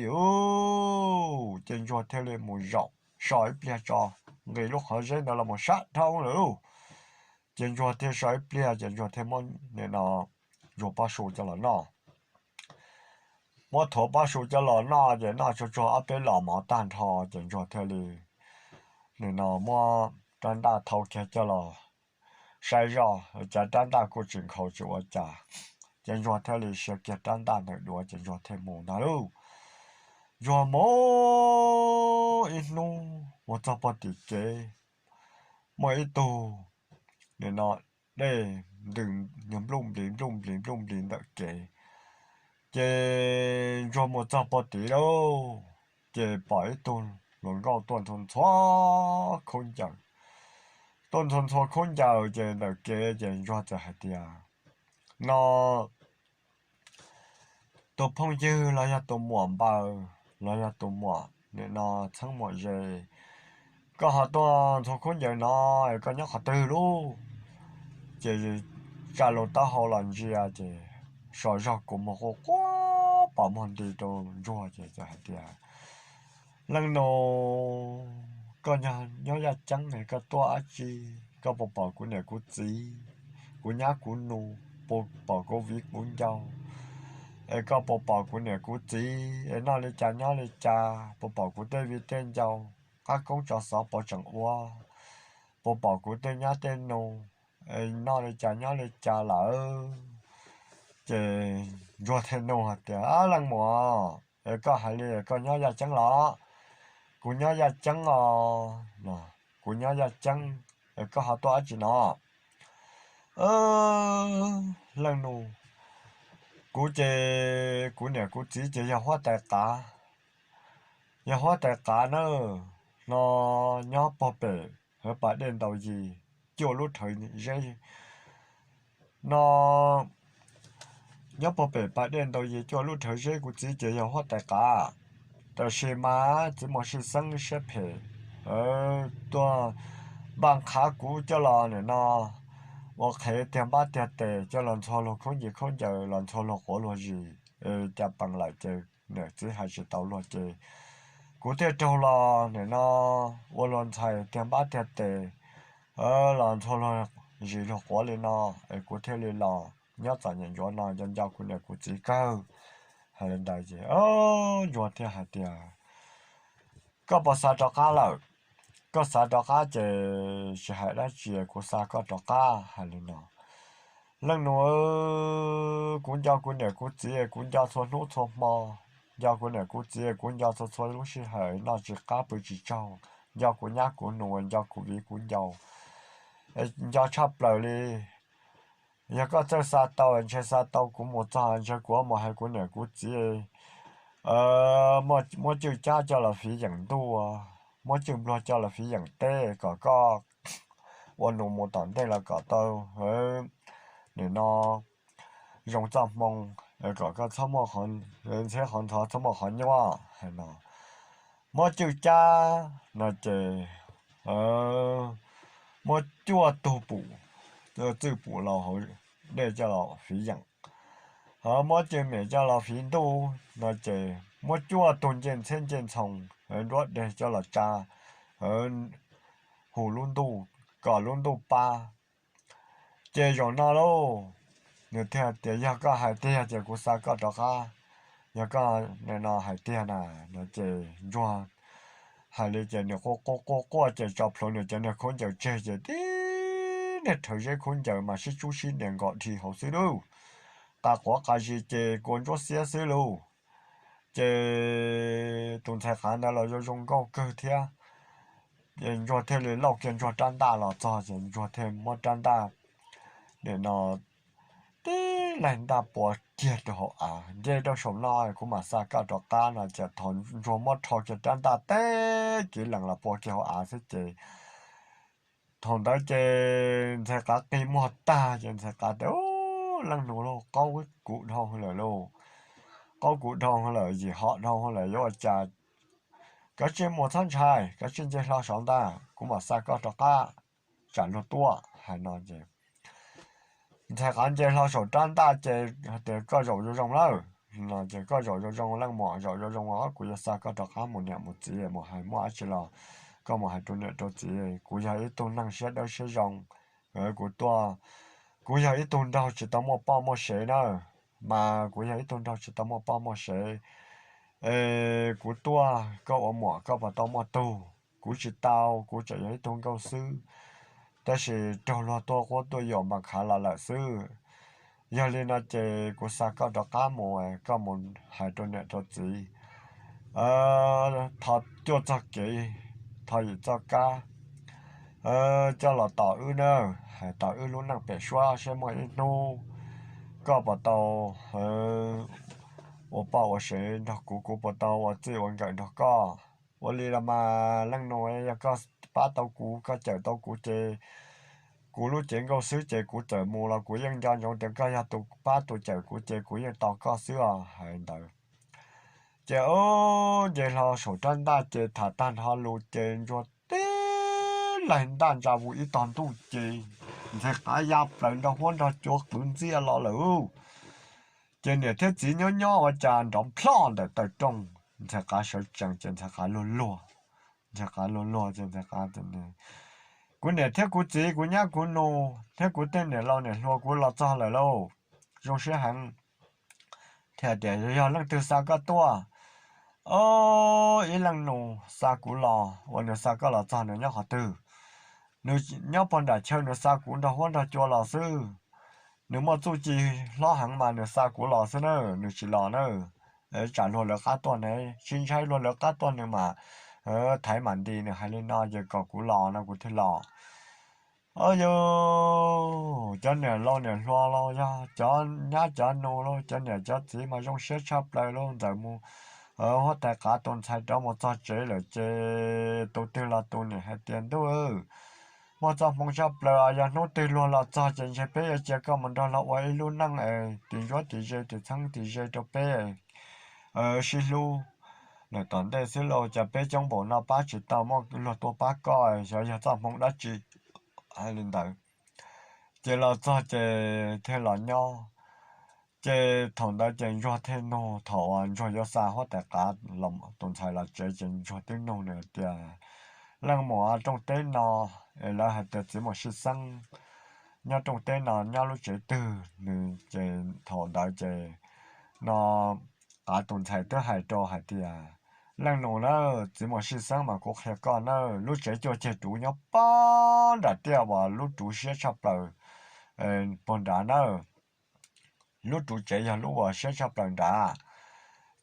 ces Ntsuag thiaj li mus zaum so ib pliag tso, nqis lub qhov zeb ntawd los mus sab dhau lawm lauj. Ces Ntsuag thiaj so ib pliag ces Ntsuag thiaj muab nim no Ntsuag pob su coj los noj. Muab thuav pob su coj los noj ces noj tsuag tsuag ob peb los mov tag nrho ces Ntsuag thiaj li nim no muab rab ntaj thau kiag coj los saib zoj, cas rab ntaj kuj tsis nkhaus tsis ua cas. Ces Ntsuag thiaj li siav kiag rab ntaj ntawd dua ces Ntsuag thiaj mus ntag lauj. Ntsuag mus ib hnub mus txog puag tim kev, muaj ib tug nim no dej ntws nploj nplis nploj nplis nploj nplis ntawm kev. Ces Ntsuag mus txog puag tid lauj, ces pom ib tug hluas nkauj tuaj ntxhua ntxhua khaub ncaws. Tuaj ntxhua ntxhua khaub ncaws ces ntawm kev ces Ntsuag txawm hais tias, No tus phooj ywg los yog tus muam npaws los yog tus muam nim no txheeb muam ze, koj ho tuaj ntxhua khaub ncaws no, koj nyob qhov twg lauj? Ces tsa lus taub hau los ntsia ces so zog kua muag quaj quaj pom muag nti rau Ntsuag ces txawm hais tias, Leej nus, koj nyob yaj ceeb es koj tuaj dab tsi? Koj puas pom kuv niam kuv txiv, kuv nyab kuv nus, puas pom kuv viv kuv ncaus? Es koj puas pom kuv niam kuv txiv es noj li cas nyob li cas? Puas pom kuv tej viv tej ncaus, qab koob tso xov puas tseem ua? puas pom kuv tej nyab tej nus, noj li cas nyob li cas lawm? Ces Ntsuag thiaj nug hais tias, Leej muam, es koj hais li koj nyob yaj ceeb los? Kuv nyob yaj ceeb os. Kuv nyob yaj ceeb, es koj ho tuaj dab tsi no? Leej nus, kuv ces kuv niam kuv txiv ces yog huab tais qav, yog huab tais qav na, no nyob puag pem pas dej Ntau Yis cuaj lub rhawv zeb no, nyob puag pem pas dej Ntau Yis cuaj lub rhawv zeb. Kuv txiv ces yog huab tais qav, tab sis mas txiv muaj sij xeeb siab phem, tuaj npaj qhav kuv coj los nim no ua qhev tiag npab tiag tes, coj los ntxhua luag khaub ncaws khaub ncaws, los ntxhua luag quav luag zis, cas pees lawm ces niam txiv hais tsis tau luag ces kuv thiaj raug los nim no ua luag ntxhais tiag npab tiag tes, los ntxhua luag zis luag quav li no, es kuv thiaj li los nyob txom nyem ncuav no nco nco kuv niam kuv txiv kawg. Hais li ntawd ces Ntsuag thiaj hais tias, Koj puas xav rov qab lawm? Koj xav rov qab ces tsis hais dab tsi, kuv xa koj rov qab. Hais li no, Leej nus, kuv nco kuv niam kuv txiv, kuv nco txhua hnub txhua hmo, nco kuv niam kuv txiv, kuv nco txhua txhua lub sij hawm, noj tsis qab pw tsis tsaug, nco kuv nyab kuv nus, nco kuv viv kuv ncaus, nco tshaj plaws li. Yog koj txawj xa tau, ntshe xa tau kuv mus txog ntshe kuv mus hais kuv niam kuv txiv, muab cwj cab coj los fiv yeem ntuj, muab cwj npluag coj los fiv yeem teb, kom koj ua nus mus tom ntej los kom tau nim no zoo txoj hmoo, kom koj txhob muaj ntxhiab qhov ntxhov txhob muaj qhov nyuaj. Hais no, muab cwj cab no ces muab cuaj tug pum, txwj pum los hauv dej coj los fiv yeem, ho muab cwj mem coj los fiv ntuj no ces muab cuaj tug ncej ntxhiab ncej ntxhoo nruab deg coj los tsa hu lub ntuj, kom lub ntuj pab. Ces zaum no lauj, nws thiaj tias, Yog koj hais tiag ces kuv xa koj rov qab, yog koj no hais tiag na. No ces Ntsuag hais li ces nws quaj quaj quaj quaj ces tso plhuav nws cov niag khaub ncaws tseg ces tib niag rhawv zeb khaub ncaws mas sib tsub sib nias nkaus dhi hauv xwb lauj, qa quav qa zis ces kua ntsuab xiab xwb lauj. Ces tus ntxhais qav ntawd los zoo zoo nkauj kawg thiab. Ces Ntsuag thiaj li lauj kiag Ntsuag rab ntaj los txog ces Ntsuag thiaj muab rab ntaj nim no tib laig ntaj pua kiag rau hauv av, Nce rau saum no kuv mam xa koj rov qab no ces thaum Ntsuag muab rho kiag rab ntaj teb kiv lees los pua kiag hauv av xwb ces thaum ntawd ces ntxhais qav qi muag tag ces ntxhais qav tias, Leej nus lauj, qaub kuv dhau lawm lauj, qaub kuv dhau lawm, yim hom dhau lawm, yuav ua cas? Kav tsij mus txhob ntshai, kav tsij nce hlo saud ntag, kuv mam xa koj rov qab tsam luag tuaj. Hais no ces ntxhais qav nce hlo saum rab ntaj ces hais tias, Koj zaum zoo zoo lawm. No ces, Koj zaum zoo zoo leej muam, zaum zoo zoo os, kuv yuav xa koj rov qab mus niam mus txiv, mus hais muaj dab tsi los koj mus hais rau niam rau txiv. Kuv yog ib tug neeg siab dawb siab zoo, kuv tuaj, kuv yog ib tug nraug tsis tau muaj poj muaj sev na, mas kuv yog ib tug nraug tsis tau muaj poj muaj sev. Kuv tuaj, koj ua muam koj puas tau muaj tug? Kuv tsis tau, kuv tseem yog ib tug nkauj xwb, tab sis raug luag tuaj quab tuaj yuam mas khav los lawm xwb. Yog li no ces kuv xa koj rov qab mus, koj mus hais rau niam rau txiv, thov cuaj txoj kev, thov yim txoj kab, coj los tos wb na, hais tos wb lub neej pem suab saib muaj ib hnub koj puas tau ua poj ua sev nrog kuv, kuv puas tau ua txij ua nkawm nrog koj. Ua li los mas leej nus, yog koj pab tau kuv, koj cawm tau kuv ces kuv lub cev nkauj xwb ces kuv txawm mus los kuv yeej nco ntsoov tias koj yog tus pab tus cawm kuv ces kuv yeej tos koj xwb os. Hais ntawd ces nce hlo saum rab ntaj ces tham tag nrho lus ces Ntsuag tib laig ntaj ntsa vus ib tog ntuj ces ntxhais qav ya plaws nrog huab nrog cua qwv ntxiaj los lawm. Ces niam thiab txiv nyob nyob ua cas nrov nplhoj ntawm taw rooj, ntxhais qav sawv tsees ces ntxhais qav luag luag. Ntxhais qav luag luag ces ntxhais qav, Kuv niam thiab kuv txiv, kuv nyab kuv nus thiab kuv tej niam laus niam hluas kuv los txog lawm lauj, zoo siab heev. Thiaj tias, Yog leej twg xa koj tuaj? Ib leej nus xa kuv los. Ua nws xa koj los txog nws nyob qhov twg? Nws nyob puag nram chaw nws xa kuv nrog huab nrog cua los xwb. Nws muaj txuj ci hlob heev mas nws xa kuv los xwb na, nws tsis los na. Tsam luag lawv qab tuaj ne, tsis ntshai luag lawv qab tuaj nws mas thaiv mam nti, nws hais li no ces kom kuv los no kuv thiaj los. Yog cov niam laus niam hluas los yog cov nyab cov nus los cov niam cov txiv mas zoo siab tshaj plaws los ntxawm mus huab tais qav tus ntxhais rov mus txog tsev lawm ces tus twg los tus niam hais tias, Ntuj, muaj txoj hmoo tshaj plaws, yog hnub twg luag los txog ces ntshe peb yuav cia koj mus nrog luag ua ib lub neej es tim ntsuab tim ze tim txheeb tim ze rau peb sib hlub lawm tom ntej xwb lauj, cas peb coob npaum no pab tsis tau, muaj luag tuaj pab koj, xyov yog txoj hmoo dab tsi. Hais li ntawd ces los txog ces thiaj los nyob. Ces thaum ntawd ces Ntsuag thiaj nug, thaum uas Ntsuag yuav xa huab tais qav tus ntxhais los tsev ces Ntsuag twb nug nws tias, Leej muam, rooj teb no es lawv hais tias txiv muam Sij Xeeb nyob rooj teb no nyob lub tsev twg? Nws ces thaum ntawd ces no qav tus ntxhais twb hais rau hais tias, Leej nus na, txiv muam Sij Xeeb mas kuv qhia koj na, lub tsev cuaj ceg ruv nyob pob nram tiaj uas lub ruv siab tshaj plaws puag nrad na. Lub ruv tsev yog lub uas siab tshaj plaws nrad.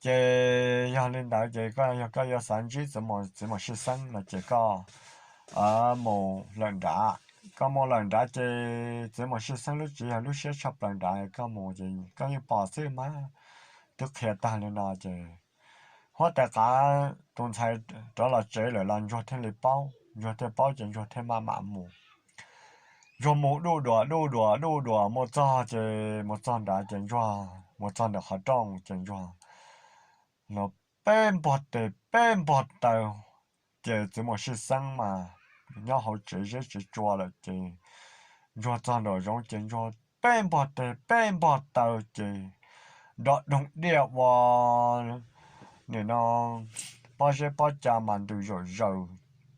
Ces yog li ntawd ces koj, yog koj yuav xav ntsib txiv muam Sij Xeeb no ces koj mus lawm nrad. Koj mus lawm nrad ces txiv muam Sij Xeeb lub tsev yog lub siab tshaj plaws nrad, koj mus ces koj yeej pom xwb mas. Twb qhia tag li no ces huab tais qav tus ntxhais rov los tsev lawm los Ntsuag thiaj li paub, Ntsuag thiaj paub ces Ntsuag thiaj maj mam mus. Ntsuag mus duj duam duj duam duj duam mus txog ces mus txog nrad ces Ntsuag mus txog ntawm qhov rooj ces Ntsuag los peb npog tes peb npog taw, ces txiv muam Sij Xeeb mas nyob hauv tsev zeb tsev tsua lawm ces Ntsuag txog nraum zoov ces Ntsuag peb npog tes peb npog taw ces nrov doog diaj ua nim no pob zeb pob ca mas ntws zaum zaws,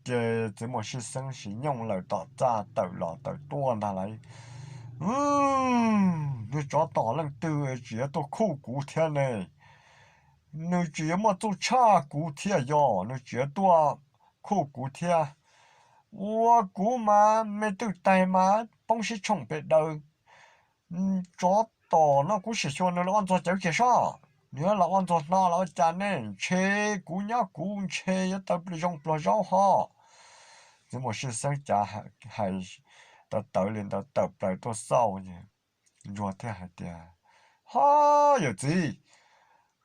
ces txiv muam Sij Xeeb sim nyooj lawm tom txaj tawm los tawm tuaj ntag lauj. Nws tsov tom leej twg tsis yuav tuaj khuj kuv thiab ne? Nws tsis yuav muaj txuj tshaj kuv thiab, yog nws tsis yuav tuaj khuj kuv thiab. Ua kuv mas me twj taig mas poob sib tshooj pem daws. Tsov tom no kuv sim xyuas nws los ua ntxuag cawv kiag sob, nws los ua ntxuag hno los ua cas ne? Ntshe kuv nyob kuv ntshe yuav tau zoo pluag zaub ho. Txiv muam Sij Xeeb cav hais tawv tawv li ntawd tawm plaws tuaj xauj, Ntsuag thiaj hais tias, Ho yawm txiv,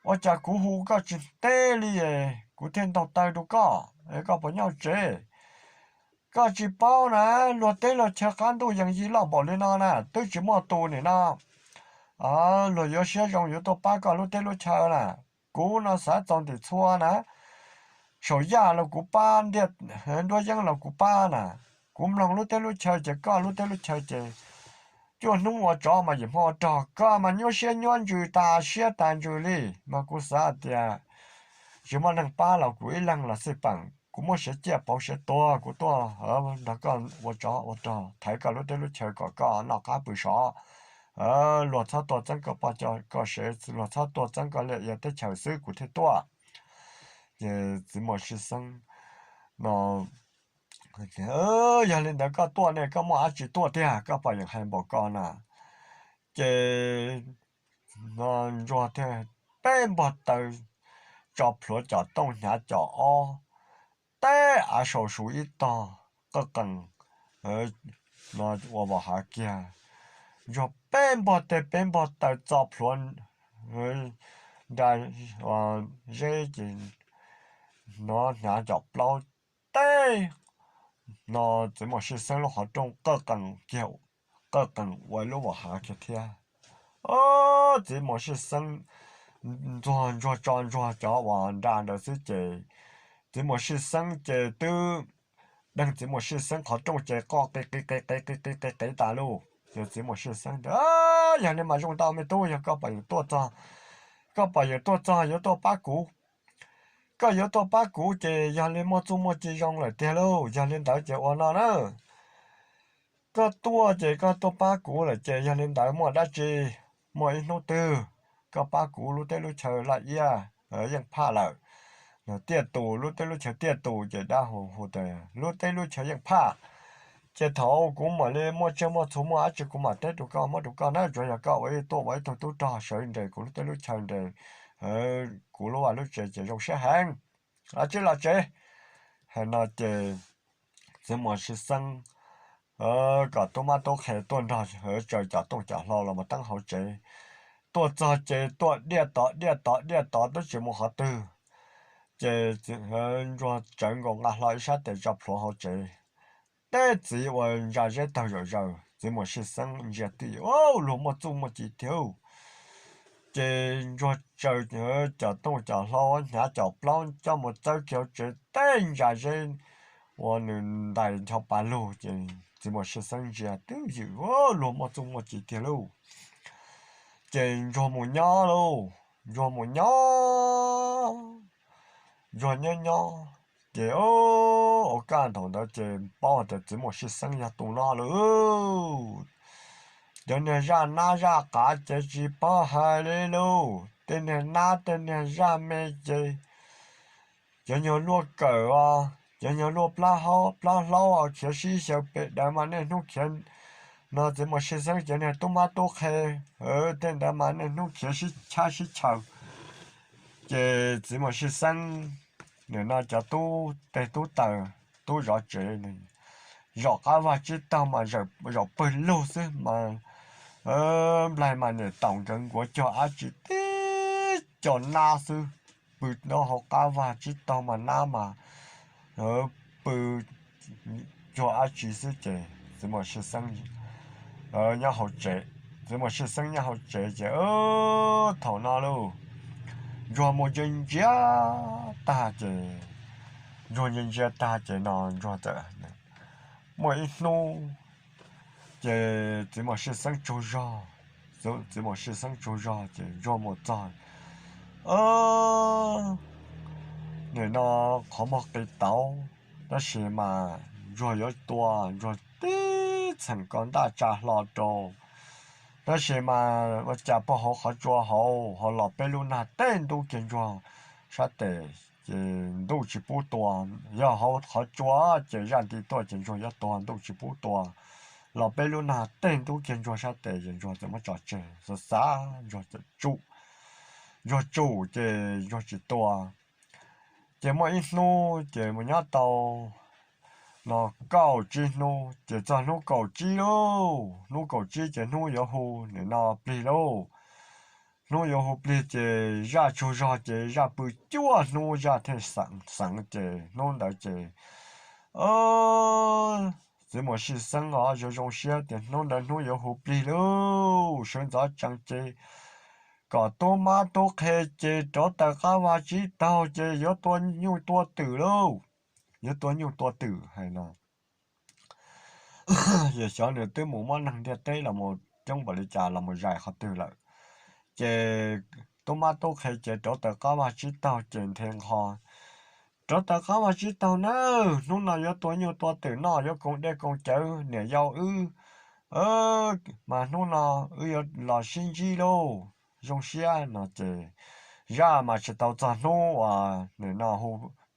ua cas kuv hu koj tsis teb li es kuv thiaj ntaug taw rau koj es koj puas nyob tsev? Koj tsis paub na, luag teb luag chaw qab ntuj yees yig loj npaum li no na twb tsis muaj tus nim no luag yuav siab zoo yuav tuaj pab koj lub teb lub chaw na. Kuv no xav txaus ntim txhua na, saum yaj los kuv pab, ntiaj nruab yeeb los kuv pab na. Kuv mloog lub teb lub chaw ces koj lub teb lub chaw ces cuaj hnub ua tsov mas yim hmo ua rog, koj mas nyuaj siab nyuaj ntsws tas siab tas ntsws li. Mas kuv xav tias tsis muaj neeg pab los kuv ib leeg los xij peem, kuv muab siav ciaj pauv siav tuag kuv tuaj nrog koj ua tsov ua rog thaiv koj lub teb lub chaw kom koj noj qab pw sov. Luag txhob tuaj txeeb koj poj koj sev, luag txhob tuaj txeeb koj liaj ia teb chaws xwb kuv thiaj tuaj. Ces txiv muam Sij Xeeb no, Yog li ntawd koj tuaj ne koj muaj dab tsi tuaj tiag, koj pom yeem hais npaum ko na? Ces no Ntsuag thiaj peb npog taw tso plhuav com tooj hnyav com ob, teb av sau su ib tog qawj qees no ua vos hav kiag. Ntsuag peb npog teg peb npog taw txo plhuav nra zeb ces hnov hnyav com plaub teb no txiv muam Sij Xeeb lub qhov rooj qawj qees kiag, qawj qees ua lub vos hav kiag thiab. Txiv muam Sij Xeeb, Ntsuag, Ntsuag tso Ntsuag cov uas nra ntawd xwb ces txiv muam Sij Xeeb ces twb, deeg txiv muam Sij Xeeb qhov rooj ces qoj qi qi qi qi qi qi qi qi tas lauj. Ces txiv muam Sij Xeeb tias, Yog li mas zoo tau me tub, yog koj pom yeem tuaj txog, koj pom yeem tuaj txog yuav tuaj pab kuv, koj yuav tuaj pab kuv ces yog li muaj txuj muaj ci zoo lawm tiag lauj. Yog li ntawd ces ua no na, koj tuaj ces koj tuaj pab kuv lawm ces yog li ntawd muaj dab tsi, muaj ib hnub twg koj pab kuv lub teb lub chaw laj iab yeej phaj lawm, tiaj tus lub teb lub chaw tiaj tus ces dab hu hu tias lub teb lub chaw yeej phaj. Ces thaum kuv mam li muaj tsiaj muaj txhu muaj dab tsi kuv mam teb rau koj muab rau koj na, tsuav yog koj ua ib tuaj ua ib tug tub rog sawv nres kuv lub teb lub chaw nres kuv lub vaj lub tsev ces zoo siab heev. Los tsev, los tsev. Hais no ces txiv muam Sij Xeeb kom tub mab tub qhe tuaj nrog tsaws cov tooj cov hlau los mus teeb hauv tsev. Tuaj txog ces tuaj diaj tod diaj tod diaj tod twb tsis mus qhov twg. Ces Ntsuag tsawv nkaus nqa hlo ib sab tes tso plhuav hauv tsev. Teb txiv ua ntsa zeb tawg zom zaws, txiv muam Sij Xeeb ntsia tij, luag muaj txuj muaj ci tiag. Ces Ntsuag tsaws cov tooj cov hlau hnyav cov plaub coj mus txawb kiag hauv tsev, teb ntsa zeb ua nws ntais ncho pa lug ces txiv muam Sij Xeeb ntsia twb ywm, luag muaj txuj muaj ci tiag lauj. Ces Ntsuag mus nyob lauj, Ntsuag mus nyob, Ntsuag nyob nyob ces ua kaj nthaum ntawd ces paub tias txiv muam Sij Xeeb yog tus no lauj. Cov niag zaj nab zaj qav ces tsis paub hais li lauj, tej niag nab tej niag zaj me ces cov nyuag luaj kawm os, cov nyuag luaj plab hlaub os, khiav sib xyaw pem daws mas niaj hnub khiav no txiv muam Sij Xeeb cov niag tub mab tub qhe tej ntawd mas niaj hnub khiav sib chab sib chaw. Ces txiv muam Sij Xeeb nim no cov tub teg tub taws tub zov tsev zom qab vag tsib taug mas zaum pawg lug xwb mas nplaig mas niam taum nkawd nkuav cuag dab tsi tib co nab xwb, pw nyob hauv qab vag tsib taug mas nab mas pw cuag dab tsi xwb ces txiv muam Sij Xeeb nyob hauv tsev, txiv muam Sij Xeeb nyob hauv tsev ces thaum no lauj, Ntsuag mus ntsia ntsia tag ces, Ntsuag ntsia ntsia tag ces no Ntsuag txawm muaj ib hnub ces txiv muam Sij Xeeb tsaug zog, txiv muam Sij Xeeb tsaug zog ces Ntsuag mus txog nim no qhov muag qis tauv, tab sis mas Ntsuag yuav tua, Ntsuag tib txheem ko ntaj tsa hlo rau, tab sis mas ua cas puag hauv qhov tsua hauv ho los peb lub nag tej ntub kiag Ntsuag sab tes, ces ntuj tsis pub tua. Yog hauv qhov tsua ces zaj nti tuaj ces Ntsuag yuav tua, ntuj tsis pub tua. Los peb lub nag tej ntub kiag Ntsuag sab tes ces Ntsuag txawm muab tso tseg, xav xav Ntsuag txawm tsum, Ntsuag tsum ces Ntsuag tsis tua. Ces muaj ib hnub ces mus nyob tau no kaum tsib hnub ces txog hnub kaum tsib lauj, hnub kaum tsib ces hnub yuav hu nim no plig lauj. Hnub yuav hu plig ces zaj tsaug zog ces zaj pw cuaj hnub zaj thiaj xeev ces hnub ntawd ces txiv muam Sij Xeeb os zoo zoo siab tias hnub ntawd hnub yuav hu plig lauj, sawv ntxov tsees ces kom tub mab tub qhe ces rauv taws qab vag tsib taug ces yuav tua nyuj tua twm lauj, yuav tua nyuj tua twm hais no. Yog xyov nws twb mus muab neeg ntiaj teb los mus coob npaum li cas los mus zais qhov twg lawm, ces tub mab tub qhe ces rauv taws qab vag tsib taug ces nthe nqho, rauv taws qab vag tsib taug na, hnub no yuav tua nyuj tua twm noj, yuav koom dej koom cawv niam yau wb, mas hnub no wb yuav los sib ntsib lauj, zoo siab no ces zaj mas tsis tau txog hnub uas nim no hu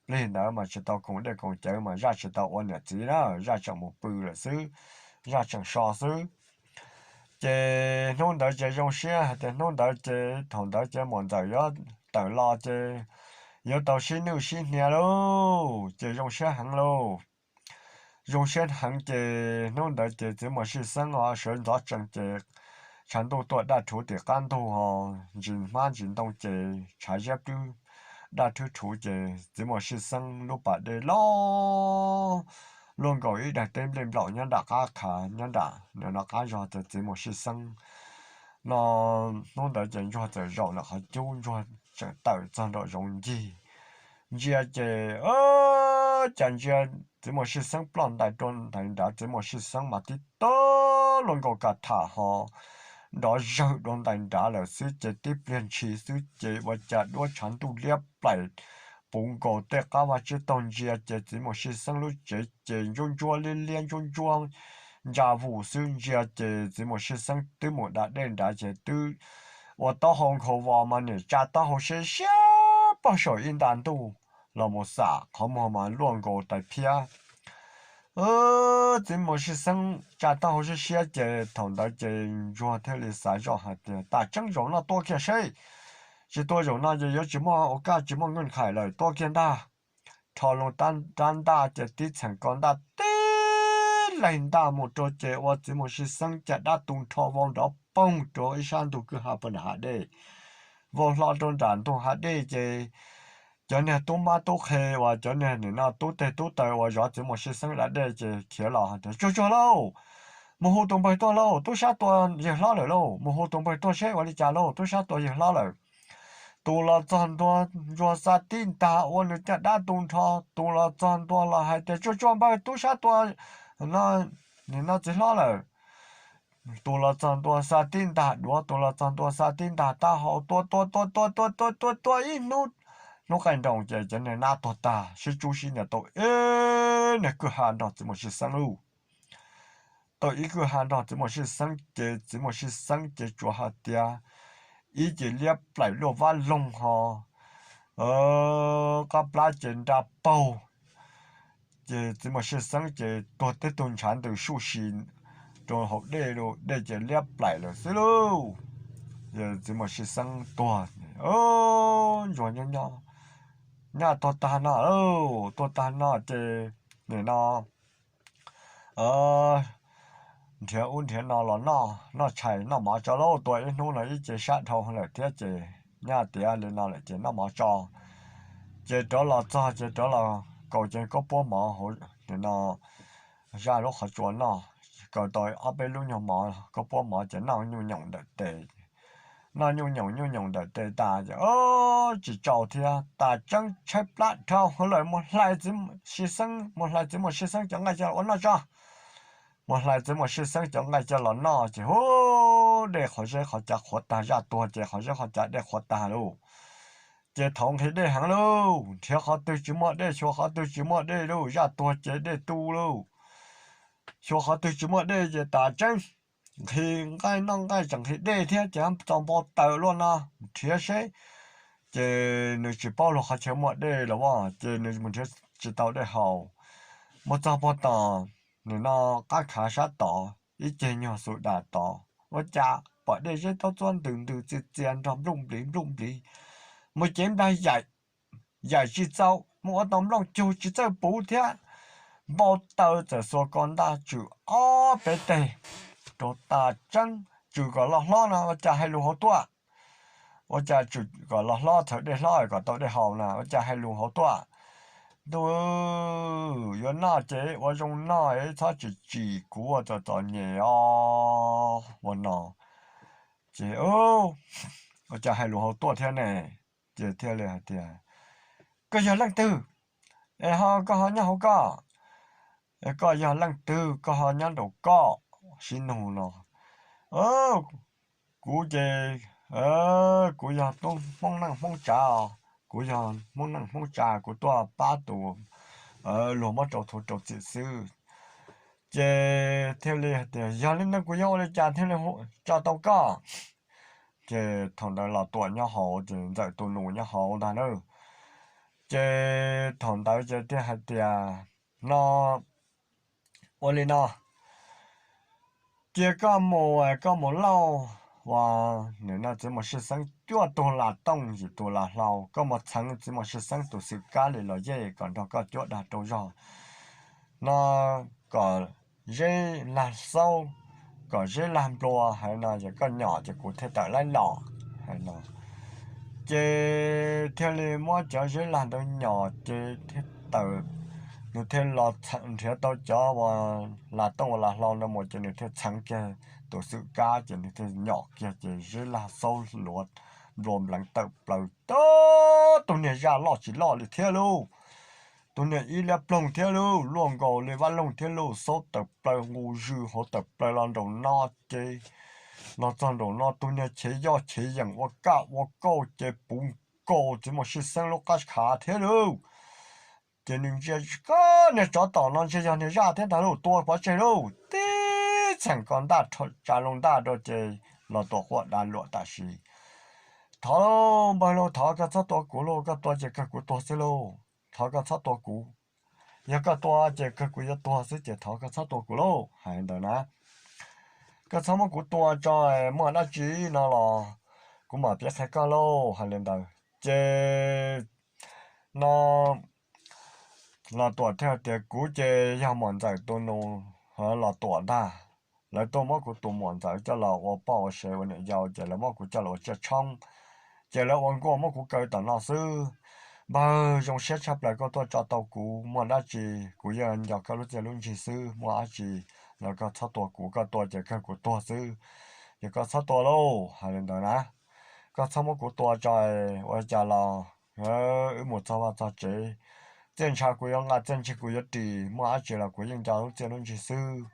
plig ntawd mas tsis tau koom dej koom cawv mas zaj tsis tau ua niam txiv na, zaj tseem mus pw lawm xwb, zaj tseem so xwb. Ces hnub ntawd ces zoo siab hais tias hnub ntawd ces thaum ntawd ces muam ntxawm yuav tawm los ces yuav tau sib nwj sib hnia lauj, ces zoo siab heev lauj. Zoo siab heev ces hnub ntawd ces txiv muam Sij Xeeb ho sawv ntxov tsees ces tshav ntuj tuaj daj rhuv tim qab ntug ho ntsis hmab ntsis ntoo ces tshav ziab plwb daj rhuv rhuv ces txiv muam Sij Xeeb lub pas dej loj luaj nkaus ib daim teb nplej nplaum nyob nram qab khav nyob nram no qab zog ces txiv muam Sij Xeeb no hnub ntawd ces Ntsuag txawm zaum nram qhov cub, Ntsuag tseem tawm txog nraum zoov ncig ntsia ces cas ntsia txiv muam Sij Xeeb ploj ntais rau ntais nrad, txiv muam Sij Xeeb mas tib tug luaj nkaus ka tham ho nrov zawg dua ntais nrad lawm xwb ces tib pliag ntshis xwb ces ua cas duab tshav ntuj liab plaim puv nkaus tej qab vag tsib taug ntsia ces txiv muam Sij Xeeb lub tsev ces ntsuab ntsuab liab liab ntsuab ntsuab ntsa vus xwb ntsia ces txiv muam Sij Xeeb twb mus da dej nrad ces twb ua taub hau nkhaus vos mas niam tsa taub hau siab siab pog saum ib nta ntuj los mus xam qhov muag mas luaj nkaus tais phiab Txiv muam Sij Xeeb tsa taub hau siab siab ces thaum ntawd ces ntsuag thiaj li xav zoj hais tias, Tam tseeb zaum no tua kiag seb, tsis tua zaum no ces yuav tsis muaj ua kaj tsis muaj nkauj khais lawm, tua kiag ntag. Rho loo rab ntaj ces tib txheem ko ntaj tib leeg ntaj mus rau ces ua txiv muam Sij Xeeb caj dab tu nrho vau nrov poog rau ib sab ntug kwj ha puag nram hav dej. Vau hlo rau nram ntug hav dej ces cov niag tub mab tub qhe uas cov niag nim no tub teg tub taw uas zov txiv muam Sij Xeeb da dej ces khiav los hais tias, Tsuag tsuag lauj, mus hu tus npawg tuaj lauj, tub sab tua yawg hlob lawm lauj, mus hu tus npawg tuaj seb ua li cas lauj, tub sab tua yawg hlob lawm. Tus los txog ntua, ntsuag xa tib ntag ua nws caj dab tu nrho, tus los txog ntua los hais tias, Tsuag tsuag npawg, tub sab tua nim no txiv hlob lawm. Tus los txog ntua xa tib ntag duav, tus los txog ntua xa tib ntag taub hau, tua tua tua tua tua tua tua tua ib hnub, hnub qaij nroos ces cov niag nab tuag tag, sib tsub sib nias tau ib niag kwj ha nrog txiv muam Sij Xeeb lauj. Tau ib kwj ha nrog txiv muam Sij Xeeb ces txiv muam Sij Xeeb ces tsuas hais tias ib ce liab plaim luaj vab loog ho qab plab ces nra paug. Ces txiv muam Sij Xeeb ces tuag tib tug ntshav ntws suj si rau hauv dej, dej ces liab plaim lawm xwb lauj. Txiv muam Sij Xeeb tuag, ntsuag nyob nyob, nyaj tuag tag no, tuag tag no ces nim no nrhiav ub nrhiav no los noj, noj tshais noj mov tso lauj, tua ib hnub no ib ce sab dhau lawm thiab ces nyaj tiav li no lawm ces noj mov tso. Ces rov los txog ces rov los kaus cev khaub puab mov hauv nim no zaj lub qhov tsua noj, kaus tau ob peb lub nyuag mov khaub puab mov ces noj nyuj nyoos ntawm tes. Noj nyuj nyoos nyuj nyoos ntawm tes tas ces tsis tsau thiab, tas tseeb tshaib plab dhau hwv lawm, mus hlais txiv Sij Xeeb, mus hlais txiv muam Sij Xeeb cov nqaij coj los ua noj tso. Mus hlais txiv muam Sij Xeeb cov nqaij coj los noj ces hu, dej qhov zeb qhov cav qhuav tag, zaj tuag ces qhov zeb qhov cav dej qhuav tag lauj. Ces thaum nqhis dej heev lauj, nrhiav qhov twg tsis muaj dej xyuas qhov twg tsis muaj dej lauj, zaj tuag ces dej tu lauj. Xyuas qhov twg tsis muaj dej ces tas tseeb nqhis nqaij noj nqaij tseem nqhis dej thiab ces txaus npau taws luaj no, nrhiav seb. Ces nws tsis paub luag qhov chaw muaj dej los as ces nws mus nrhiav tsis tau dej haus. Mus txog puag tom nim no qab khav sab tod ib ceg nyuag xu das tod, ua cas pom dej zeb taub txuab ntws ntws txias txias nrog nplooj npliv nplooj npliv. Mus cev nplag yaim, yaim tsis txaus, mus ua tau nplooj cug tsis txawj puv thiab. Npau taws txawm xuas ko ntaj tswm ob peb teg rau tas tseeb, tswm kom los hlob no ua cas hais lus hauv tuaj. Ua cas tswm kom los hlob txhawv dej hlob kom tau dej haus na, ua cas hais lus hauv tuaj. Ntuj, yuav noj ces ua zoo noj, txhob tsim tsim kuv ua txom txom nyem os, ua no. Ces ua cas hais lus hauv tuaj thiab ne? Ces thiaj li hais tias, Koj yog leej twg? Es ho koj ho nyob hauv koj? Koj yog leej twg koj ho nyob nraum koj? Sib nug no. Kuv ces kuv yog tub Hmoob neej Hmoob tsav os, kuv yog Hmoob neej Hmoob tsav, kuv tuaj pab tus luag muab rau thuv rau txim xwb. Ces thiaj li hais tias, Yog li ntawd kuv yuav ua li cas thiaj li tso tau koj? Ces thaum ntawd Los Tuam nyob hauv ces Ntxawm tus nus nyob hauv ntag na. Ces thaum ntawd ces thiaj hais tias, No, ua li no, cia koj mus, koj mus lauj, ua, nim no txiv muam Sij Xeeb cuaj tug lag tooj yim tus lag hlau, koj mus txheev txiv muam Sij Xeeb tus xwm kab li los yej kom nrog koj cuab dag rau zog. No kom zeb lag xaub, kom zeb lag nplua hais no, yog koj nyom ces kuv thiaj tawm laib los hais no. Ces thiaj li muab cov zeb lag ntawd nyom ces thiaj tawm, nws thiaj los nrhiav tau cov uas lag tooj uas lag hlau no mus ces nws thiaj txheev kiag tus xwm kab ces nws thiaj nyom kiag ces zeb lag xaub luav nplua npleev tawm plaws. Tus niag zaj loj tsis loj li thiab lauj, tus niag ib liab ploog thiab lauj, luaj nkaus li vaj loog thiab lauj, xaub tawm plaws nqus zws hauv tawm plaws los nraum no ces los txog nraum no tus niag chev yoj chev yeem ua kaj ua kauj ces puv nkaus txiv muam Sij Xeeb lub qab khav thiab lauj. Ces nws ntsia, Koj niag tsov tom no ntshe yog niag zaj thiab ntag lauj, tua pov tseg lauj. Tib txheem ko ntaj tsa loo ntaj rau ces Los Tuam quaj dav luam tam sim, Thov lauj npawg lauj, thov koj txhob tua kuv lauj, koj tua ces kawg kuv tuag xwb lauj, thov koj txhob tua kuv. Yog koj tua ces kawg kuv yuav tuag xwb ces thov koj txhob tua kuv lauj, hais li ntawd na. Koj txhob muab kuv tua tso, muaj dab tsi no los kuv mam piav qhia koj lauj, hais li ntawd. Ces no Los Tuam thiaj tias, kuv ces yog Muam Ntxawm tus nus Los Tuam ntag. Lawv tuaj muab kuv tus Muam Ntxawm coj los ua poj ua sev ua niam yau ces lawv muab kuv coj los ua tsiaj tshoob, ces lawv ua nkuaj muab kuv kaw tom no xwb. Npawg, zoo siab tshaj plaws koj tuaj tso tau kuv, muaj dab tsi kuv yeej nco koj lub txiaj lub ntsig xwb, muaj dab tsi los koj txhob tua kuv, koj tua ces kawg kuv tuag xwb. Ces koj txhob tua lauj, hais li ntawd na. Koj txhob muab kuv tua tso, ua cas los wb mus txog vaj txog tsev, txiaj ntsha kuv yuav nqa, txiaj ntsig kuv yuav ris, muaj dab tsi los kuv yeej nco lub txiaj lub ntsig xwb.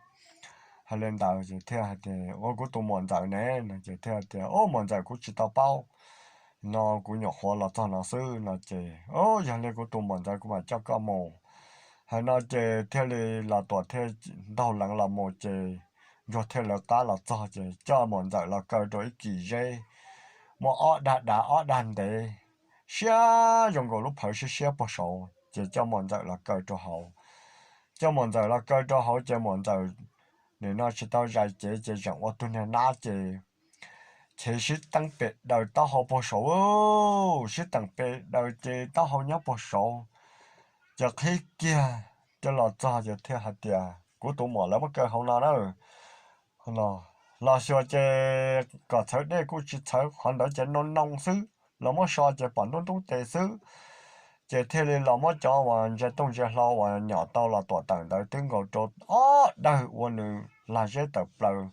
Hais li ntawd ces thiaj hais tias, ua kuv tus Muam Ntxawm ne, no ces thiaj tias, o, Muam Ntxawm kuv tsis tau paub, no kuv nyuam qhuav los txog no xwb no ces, o, yog li kuv tus Muam Ntxawm kuv mam coj koj mus. Hais no ces thiaj li Los Tuam thiaj ntaug leev los mus ces Ntsuag thiaj lawv qab los txog ces coj Muam Ntxawm los kaw rau ib kis zeb, muaj ob dag dav ob dag ntev, siab zoo nkaus lub phawv siab siab puag saud ces coj Muam Ntxawm los kaw rau hauv. Coj Muam Ntxawm los kaw rau hauv ces Muam Ntxawm nim no tsis tau zais cev ces tseem ua tug niag nab ces chev sib teeb pem daws taub hau puag saud, sib teeb pem daws ces taub hau nyob puag saud. Ces qhib kiag coj los txog ces thiaj hais tias, kuv tus muam lawv muab kaw hauv no na, los xyuas ces kom txhawv dej kuj tsis txhawv, qhov ntawd ces noo noo xwb, los muab so ces pom ntub ntub tes xwb. Ces thiaj li los muab cov uas ntsia tooj ntsia hlau uas nyom tau Los Tuam tawm ntawd twb nkaus rau ob dawg ua nws lag zeb tawm plaws.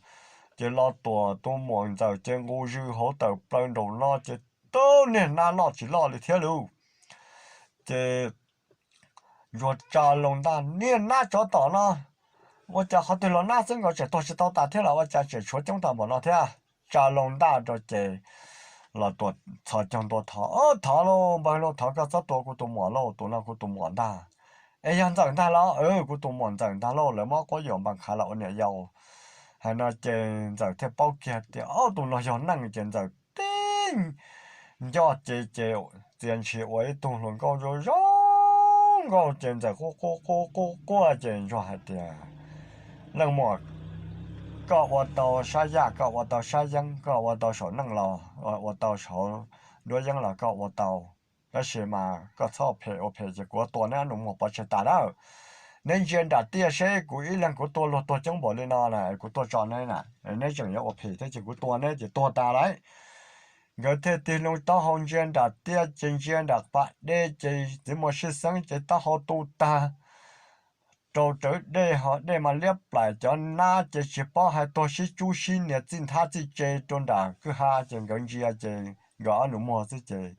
Ces Los Tuam tus Muam Ntxawm ces nqus zws hauv tawm plaws nraum no ces tub niag nab loj tsis loj li thiab lauj. Ces Ntsuag tsa loo ntaj, niag nab tsov tom no, ua cas qhov twg los nab xwb nkaus tseem tuag tsis tau tas thiab los ua cas tseem tshuav coob tag npaum no thiab. Tsa loo ntaj rau ces Los Tuam txhos caug ntua thov, thov lauj npawg lauj, thov koj txhob tua kuv tus muam lauj, tus no kuv tus muam ntag. Es yog Ntxawm ntag los? Kuv tus muam Ntxawm ntag lauj, lawv muab quab yuam npas khav los ua niam yau. Hais no ces Ntxawm thiaj paub kiag tias, o, tus no yog neeg ces Ntxawm tib ncoj ces ces txia ntshis ua ib tug hluas nkauj zoo zoo nkauj ces Ntxawm quaj quaj quaj quaj ces Ntsuag hais tias, leej muam, koj ua tau sab yaj, koj ua tau sab yeeb, koj ua tau saum neej los ua tau saum duab yeeb los koj ua tau, tab sis mas koj txhob phem ua phem ces kuv tua neb ob nus muag pov tseg tas na. Neb ntsia nram tiaj seb kuv ib leeg kuv tua luag tuag coob npaum li no na, kuv tuaj tso neb na, neb tseem yuav ua phem thiab ces kuv tua neb ces tuag tas lawm. Nkawd thiaj tig loo taub hau ntsia nram tiaj ces ntsia nram pas dej ces txiv muas sib xeeb ces taub hau tu tag rau rawv dej ho dej mas liab plaim, cov nab ces tsis paub hais tuag sib cub sib nias txij nthab txij tse rau nram kwj ha ces nkawd ntsia ces nkawd ob nus muag xwb ces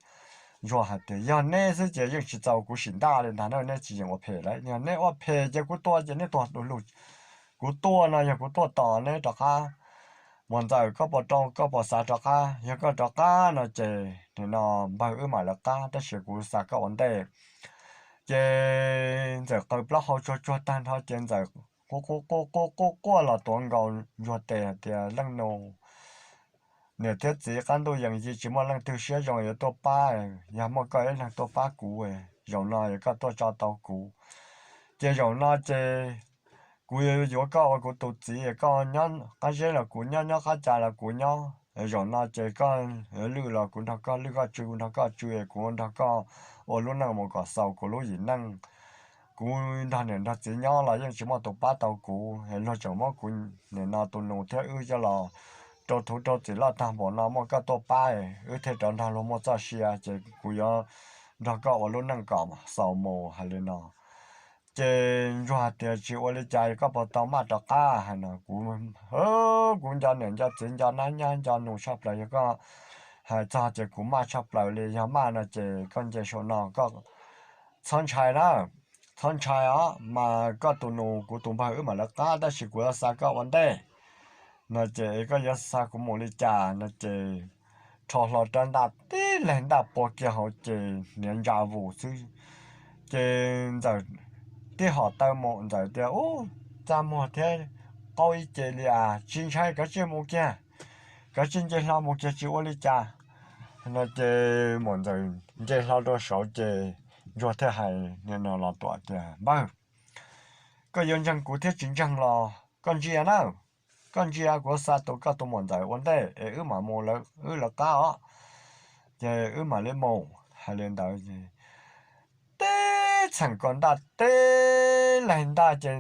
Ntsuag hais tias, yog neb xwb ces yeej tsis txaus kuv sim ntaj li ntag na, neb tsis yeem ua phem lawm, yog neb ua phem ces kuv tua ces neb tuag du lug. Kuv tuaj no yog kuv tuaj tos neb rov qab. Muam Ntxawm, koj puas rau, koj puas xav rov qab? Yog koj rov qab no ces nim no npawg wb mam lawv qab, tab sis kuv xa koj ua ntej. Ces Ntxawm qaws plaub hau tsuag tsuag tag nrho ces Ntxawm quaj quaj quaj quaj quaj los tuav nkaus Ntsuag tes hais tias, leej nus, niam thiab txiv qab ntuj yees yig tsis muaj leej twg siab zoo yuav tuaj pab, yog muaj koj ib leeg tuaj pab kuv, zaum no es koj tuaj tso tau kuv. Ces zaum no ces kuv yuav yuav koj ua kuv tus txiv, koj nyob qab zeb los kuv nyob, nyob qab cas los kuv nyob. Zaum no ces koj lwj los kuv nrog koj lwj, koj tsw kuv nrog koj tsw, kuv nrog koj ua lub neej mus kom xaus kuv lub yim neej. Kuv nrog niam nrog txiv nyob los yeej tsis muaj tus pab tau kuv, luag tseem muab kuv nim no tus nus thiab wb coj los rau thuv rau txim loj tag npaum no, muaj koj tuaj pab wb thiaj rov nrog luag muaj txoj sia, ces kuv yuav nrog koj ua lub neej kom xaus mus, hais li no. Ces Ntsuag hais tias, tsis ua li cas, koj puas tau maj rov qab? Hais no, kuv, kuv nco niam nco txiv nco nab nyob nco nus tshaj plaws, yog koj hais txog ces kuv maj tshaj plaws li. Yog maj no ces koj nce saum no, koj txhob ntshai na, txhob ntshai os, mas koj tus nus kuv tus npawg wb mam lawv qab, tab sis kuv yuav xa koj ua ntej. No ces koj yuav xa kuv mus li cas? No ces rho hlo rab ntaj tib leeg ntaj pua kiag hauv ces hniav ntsa vus xwb. Ces Ntxawm tib hom taw mus, Ntxawm tias, ub, txaj muag thiab qaub ib ce li as, tsis ntshai, kav tsij mus kiag, kav tsij nce hlo mus kiag tsis ua li cas. No ces Muam Ntxawm nce hlo rau saud ces Ntsuag thiaj hais nim no Los Tuam tias, npawg, koj yuav ntseeg kuv thiab tsis ntseeg los koj ntsia na, koj ntsia kuv xa tus koj tus muam ntxawm ua ntej es wb mam mus wb lawv qab os, ces wb mam li mus. Hais li ntawd, teb txheem ko ntaj teb laig ntaj ces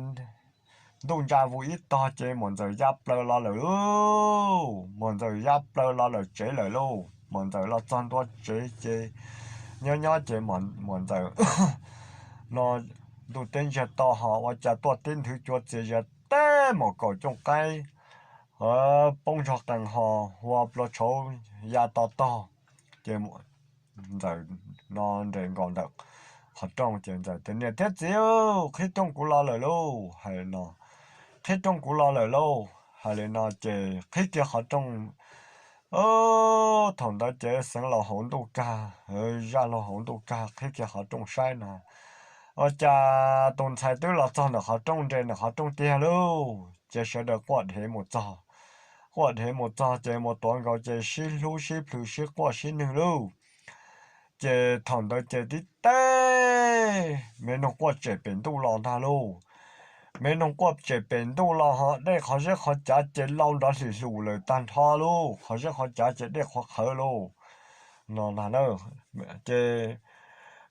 ntuj ntsa vus ib tog ces muam ntxawm ya plaws los lawm lauj. Muam ntxawm ya plaws los lawm tsev lawm lauj. Muam ntxawm los txog ntua tsev ces nyob nyob ces muam ntxawm no ntuj teb ntsiag to ho ua cas tuaj tib nthwv cua txias zias teb mom kaum cooj qaib poob ntsog qees ho hua plua tshauv ya to tog. Ces ntxawm no nres nkaus ntawm qhov rooj ces ntxawm tias, niam thiab txiv, qhib rooj kuv los lawm lauj, hais li no. Qhib rooj kuv los lawm lauj, hais li no ces qhib kiag qhov rooj. Thaum ntawd ces xeev laus hauv ntuj kag, zaj laug hauv ntuj kag qhib kiag qhov rooj saib no, ua cas tus ntxhais twb los txog ntawm qhov rooj, nres ntawm qhov rooj tiag lauj. Ces sawv daws quaj dhev mus txog, quaj dhev mus txog ces mus tuav nkaus ces sib hlub sib plhws sib quaj sib nwg lauj. Ces thaum ntawd ces tib teg me noog quaj tsem pem ntuj los ntag lauj. Me noog quaj tsem pem ntuj los ho dej qhov zeb qhov cav ces lau nrov hlis hlum lawm tag nrho lauj, qhov zeb qhov cav ces dej qhuav qhawv lauj. No ces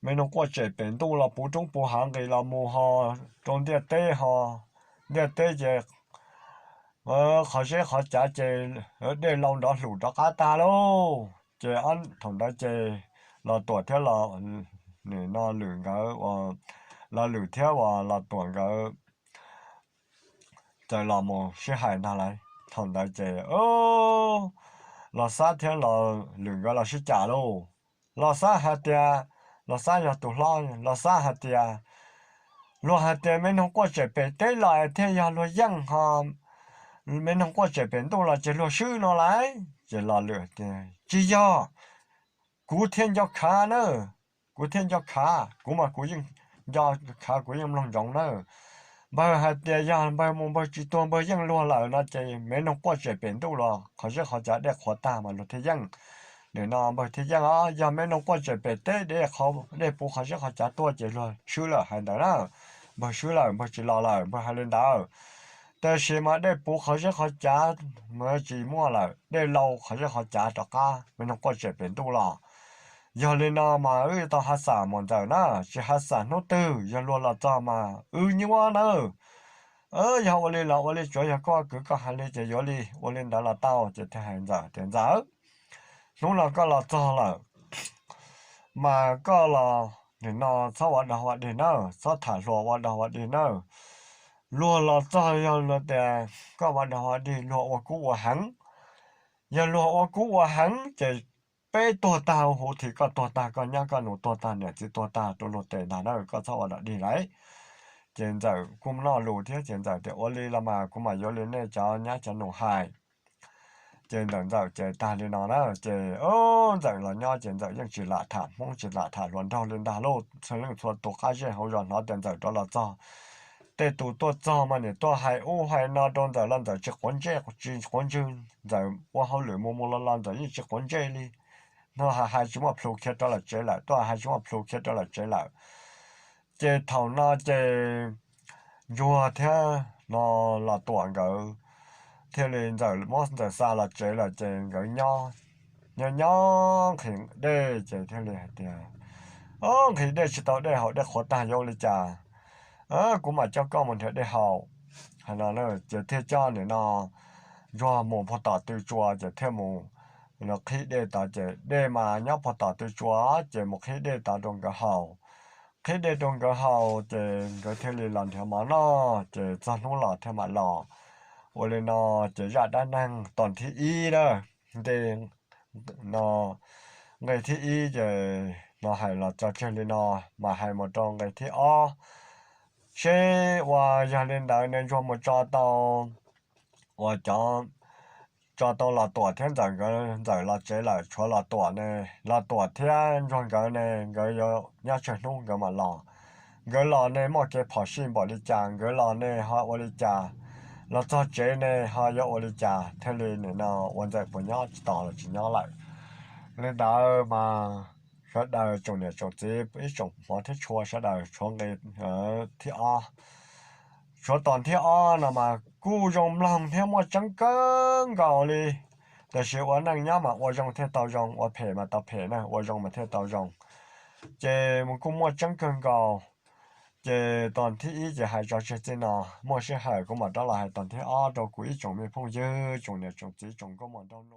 me noog quaj tsem pem ntuj los puv roob puv hav nqis los mus ho rau ntiaj teb ho, ntiaj teb ces qhov zeb qhov cav ces dej lau nrov hlum rov qab tag lauj. Ces thaum ntawd ces Los Tuam thiab Los, nim no Lwm nkawd, Los Lwm thiab uas Los Tuam nkawd txawm los mus sib hais ntag lauj. Thaum ntawd ces Los Xab thiab Los Lwm nkawd los sib cam lauj. Los Xab hais tias, Los Xab yog tus hlob, Los Xab hais tias, luag hais tias me noog quaj tsem pem teb los thiaj yog luag yeej ho, me noog quaj tsem pem ntuj los ces luag swb no lauj. Ces Los Lwm tias tsis yog, kuv thiaj nco khav na, kuv thiaj nco khav, kuv mas kuv yeej nco khav, kuv yeej mloog ntsoov na. Npawg hais tias yog npawg mus npawg tsis tuag npawg yeej luag lawm no ces me noog quaj tsem pem ntuj los qhov zeb qhov cav dej qhuav tag mas luag thiaj yeej. Nim no npawg thiaj yeej os, yog me noog quaj tsem pem teb dej puv qhov zeb qhov cav tuaj ces luag swb lawm hais ntawd na. Npawg swb lawm, npawg tsis los lawm, npawg hais li ntawd. Tab sis mas dej puv qhov zeb qhov cav mas tsis muaj lawm, dej lau qhov zeb qhov cav rov qab, me noog quaj tsem pem ntuj los. Yog li no mas wb tau hav xam muam ntxawm na, tsis hav xam hnub twg yog luag los txog mas wb nyuab nawb. Yog ua li los ua li, tsuav yog koj kwv koj hais li ces yuav li, ua li ntawd los tau. Ces thiaj hais ntxawm tias ntxawm, hnub no koj los txog lawm mas koj los nim no txhob ua dog ua dig nawb, txhob tham hluas ua dog ua dig nawb. Luag los txog yog luag tias koj ua dog ua dig luag ua kub ua heev. Yog luag ua kub ua heev ces peb tuag tag huv, thim koj tuag tag, koj nyab koj nus tuag tag, niam txiv tuag tag rau luag tes ntag na, koj txhob ua dog dig lauj. Ces ntxawm kuj noj lus thiab ces ntxawm tias ua li los mas kuv mam yuav li nej cov nyab cov nus hais. Ces ntxawm ntxawm ces tag li no na, ces ntxawm los nyob ces ntxawm yeej tsis lam tham hmoob tsis lam tham hluas nraug li ntag lauj. Txhua leej txhua tus qab zej hauv zos hnov tias ntxawm rov los txog, tej tus tuaj txog mas nim tuaj hais ub hais no rau ntxawm los ntxawm tsis quav ntsej tsis quav ntswg, ntxawm ua hauj lwm mus mus los los ntxawm yeej tsis quav ntsej li. Hnub hais hais tsis muaj plhus khiav rov lawm tsev lawm, tuaj hais tsis muaj plhus khiav rov lawm tsev lawm. Ces thaum no ces Ntsuag thiab no Los Tuam nkawd thiaj li ntxawm muab ntxawm xa los tsev lawm ces nkawd nyob nyob nqhis dej ces thiaj li hais tias, o, nqhis dej tsis tau dej haus, dej qhuav tag yuav ua li cas? Kuv mam coj koj mus nrhiav dej haus. Hais no ces thiaj coj nim no Ntsuag mus puag tom tw tsua ces thiaj mus qhib dej tod ces dej mas nyob puag tom tw tsua ces mus qhib dej tod rau nkawd haus. Qhib dej rau nkawd haus ces nkawd thiaj li los nrhiav mov noj ces txog hnub los thiaj mam los. Ua li no ces zaj dab neeg tom thib ib na, nte no nqe thib ib ces no hais los tso tseg li no, mam hais mus rau nqe thib ob seb uas yog li ntawd ne Ntsuag mus tso tau uas cov, tso tau Los Tuam thiab ntxawm nkawd ntxawm los tsev lawm, tshuav Los Tuam ne, Los Tuam thiab Ntsuag nkawd ne nkawd yuav nyob tsawg hnub nkawd mam los. Nkawd los ne muaj kev phom sij npaum li cas, nkawd los ne ho ua li cas, los txog tsev ne ho yuav ua li cas, thiaj li nim no ua ntxawm puas nyob tsis tos los tsis nyob lawm. Li ntawd mas sawv daws tsoom niam tsoom txiv ib tsoom hmov thiab tshua sawv daws tshuav nqe thib ob, Suav tom thib ob no mas kuj zoo mloog thiab muaj tseeb kawg nkaus li. Tiam sis ua neej nyob mas ua zoo thiaj tau zoo, ua phem mas tau phem na, ua zoo mas thiaj tau zoo. Ces kuj muaj tseeb kawg nkaus. Ces tom thib ib ces hais tso tseg txij no, muaj sij hawm kuv mam rov los hais tom thib ob rau kuv ib tsoom me phooj ywg, tsoom niam tsoom txiv, tsoom nkauj muam nraug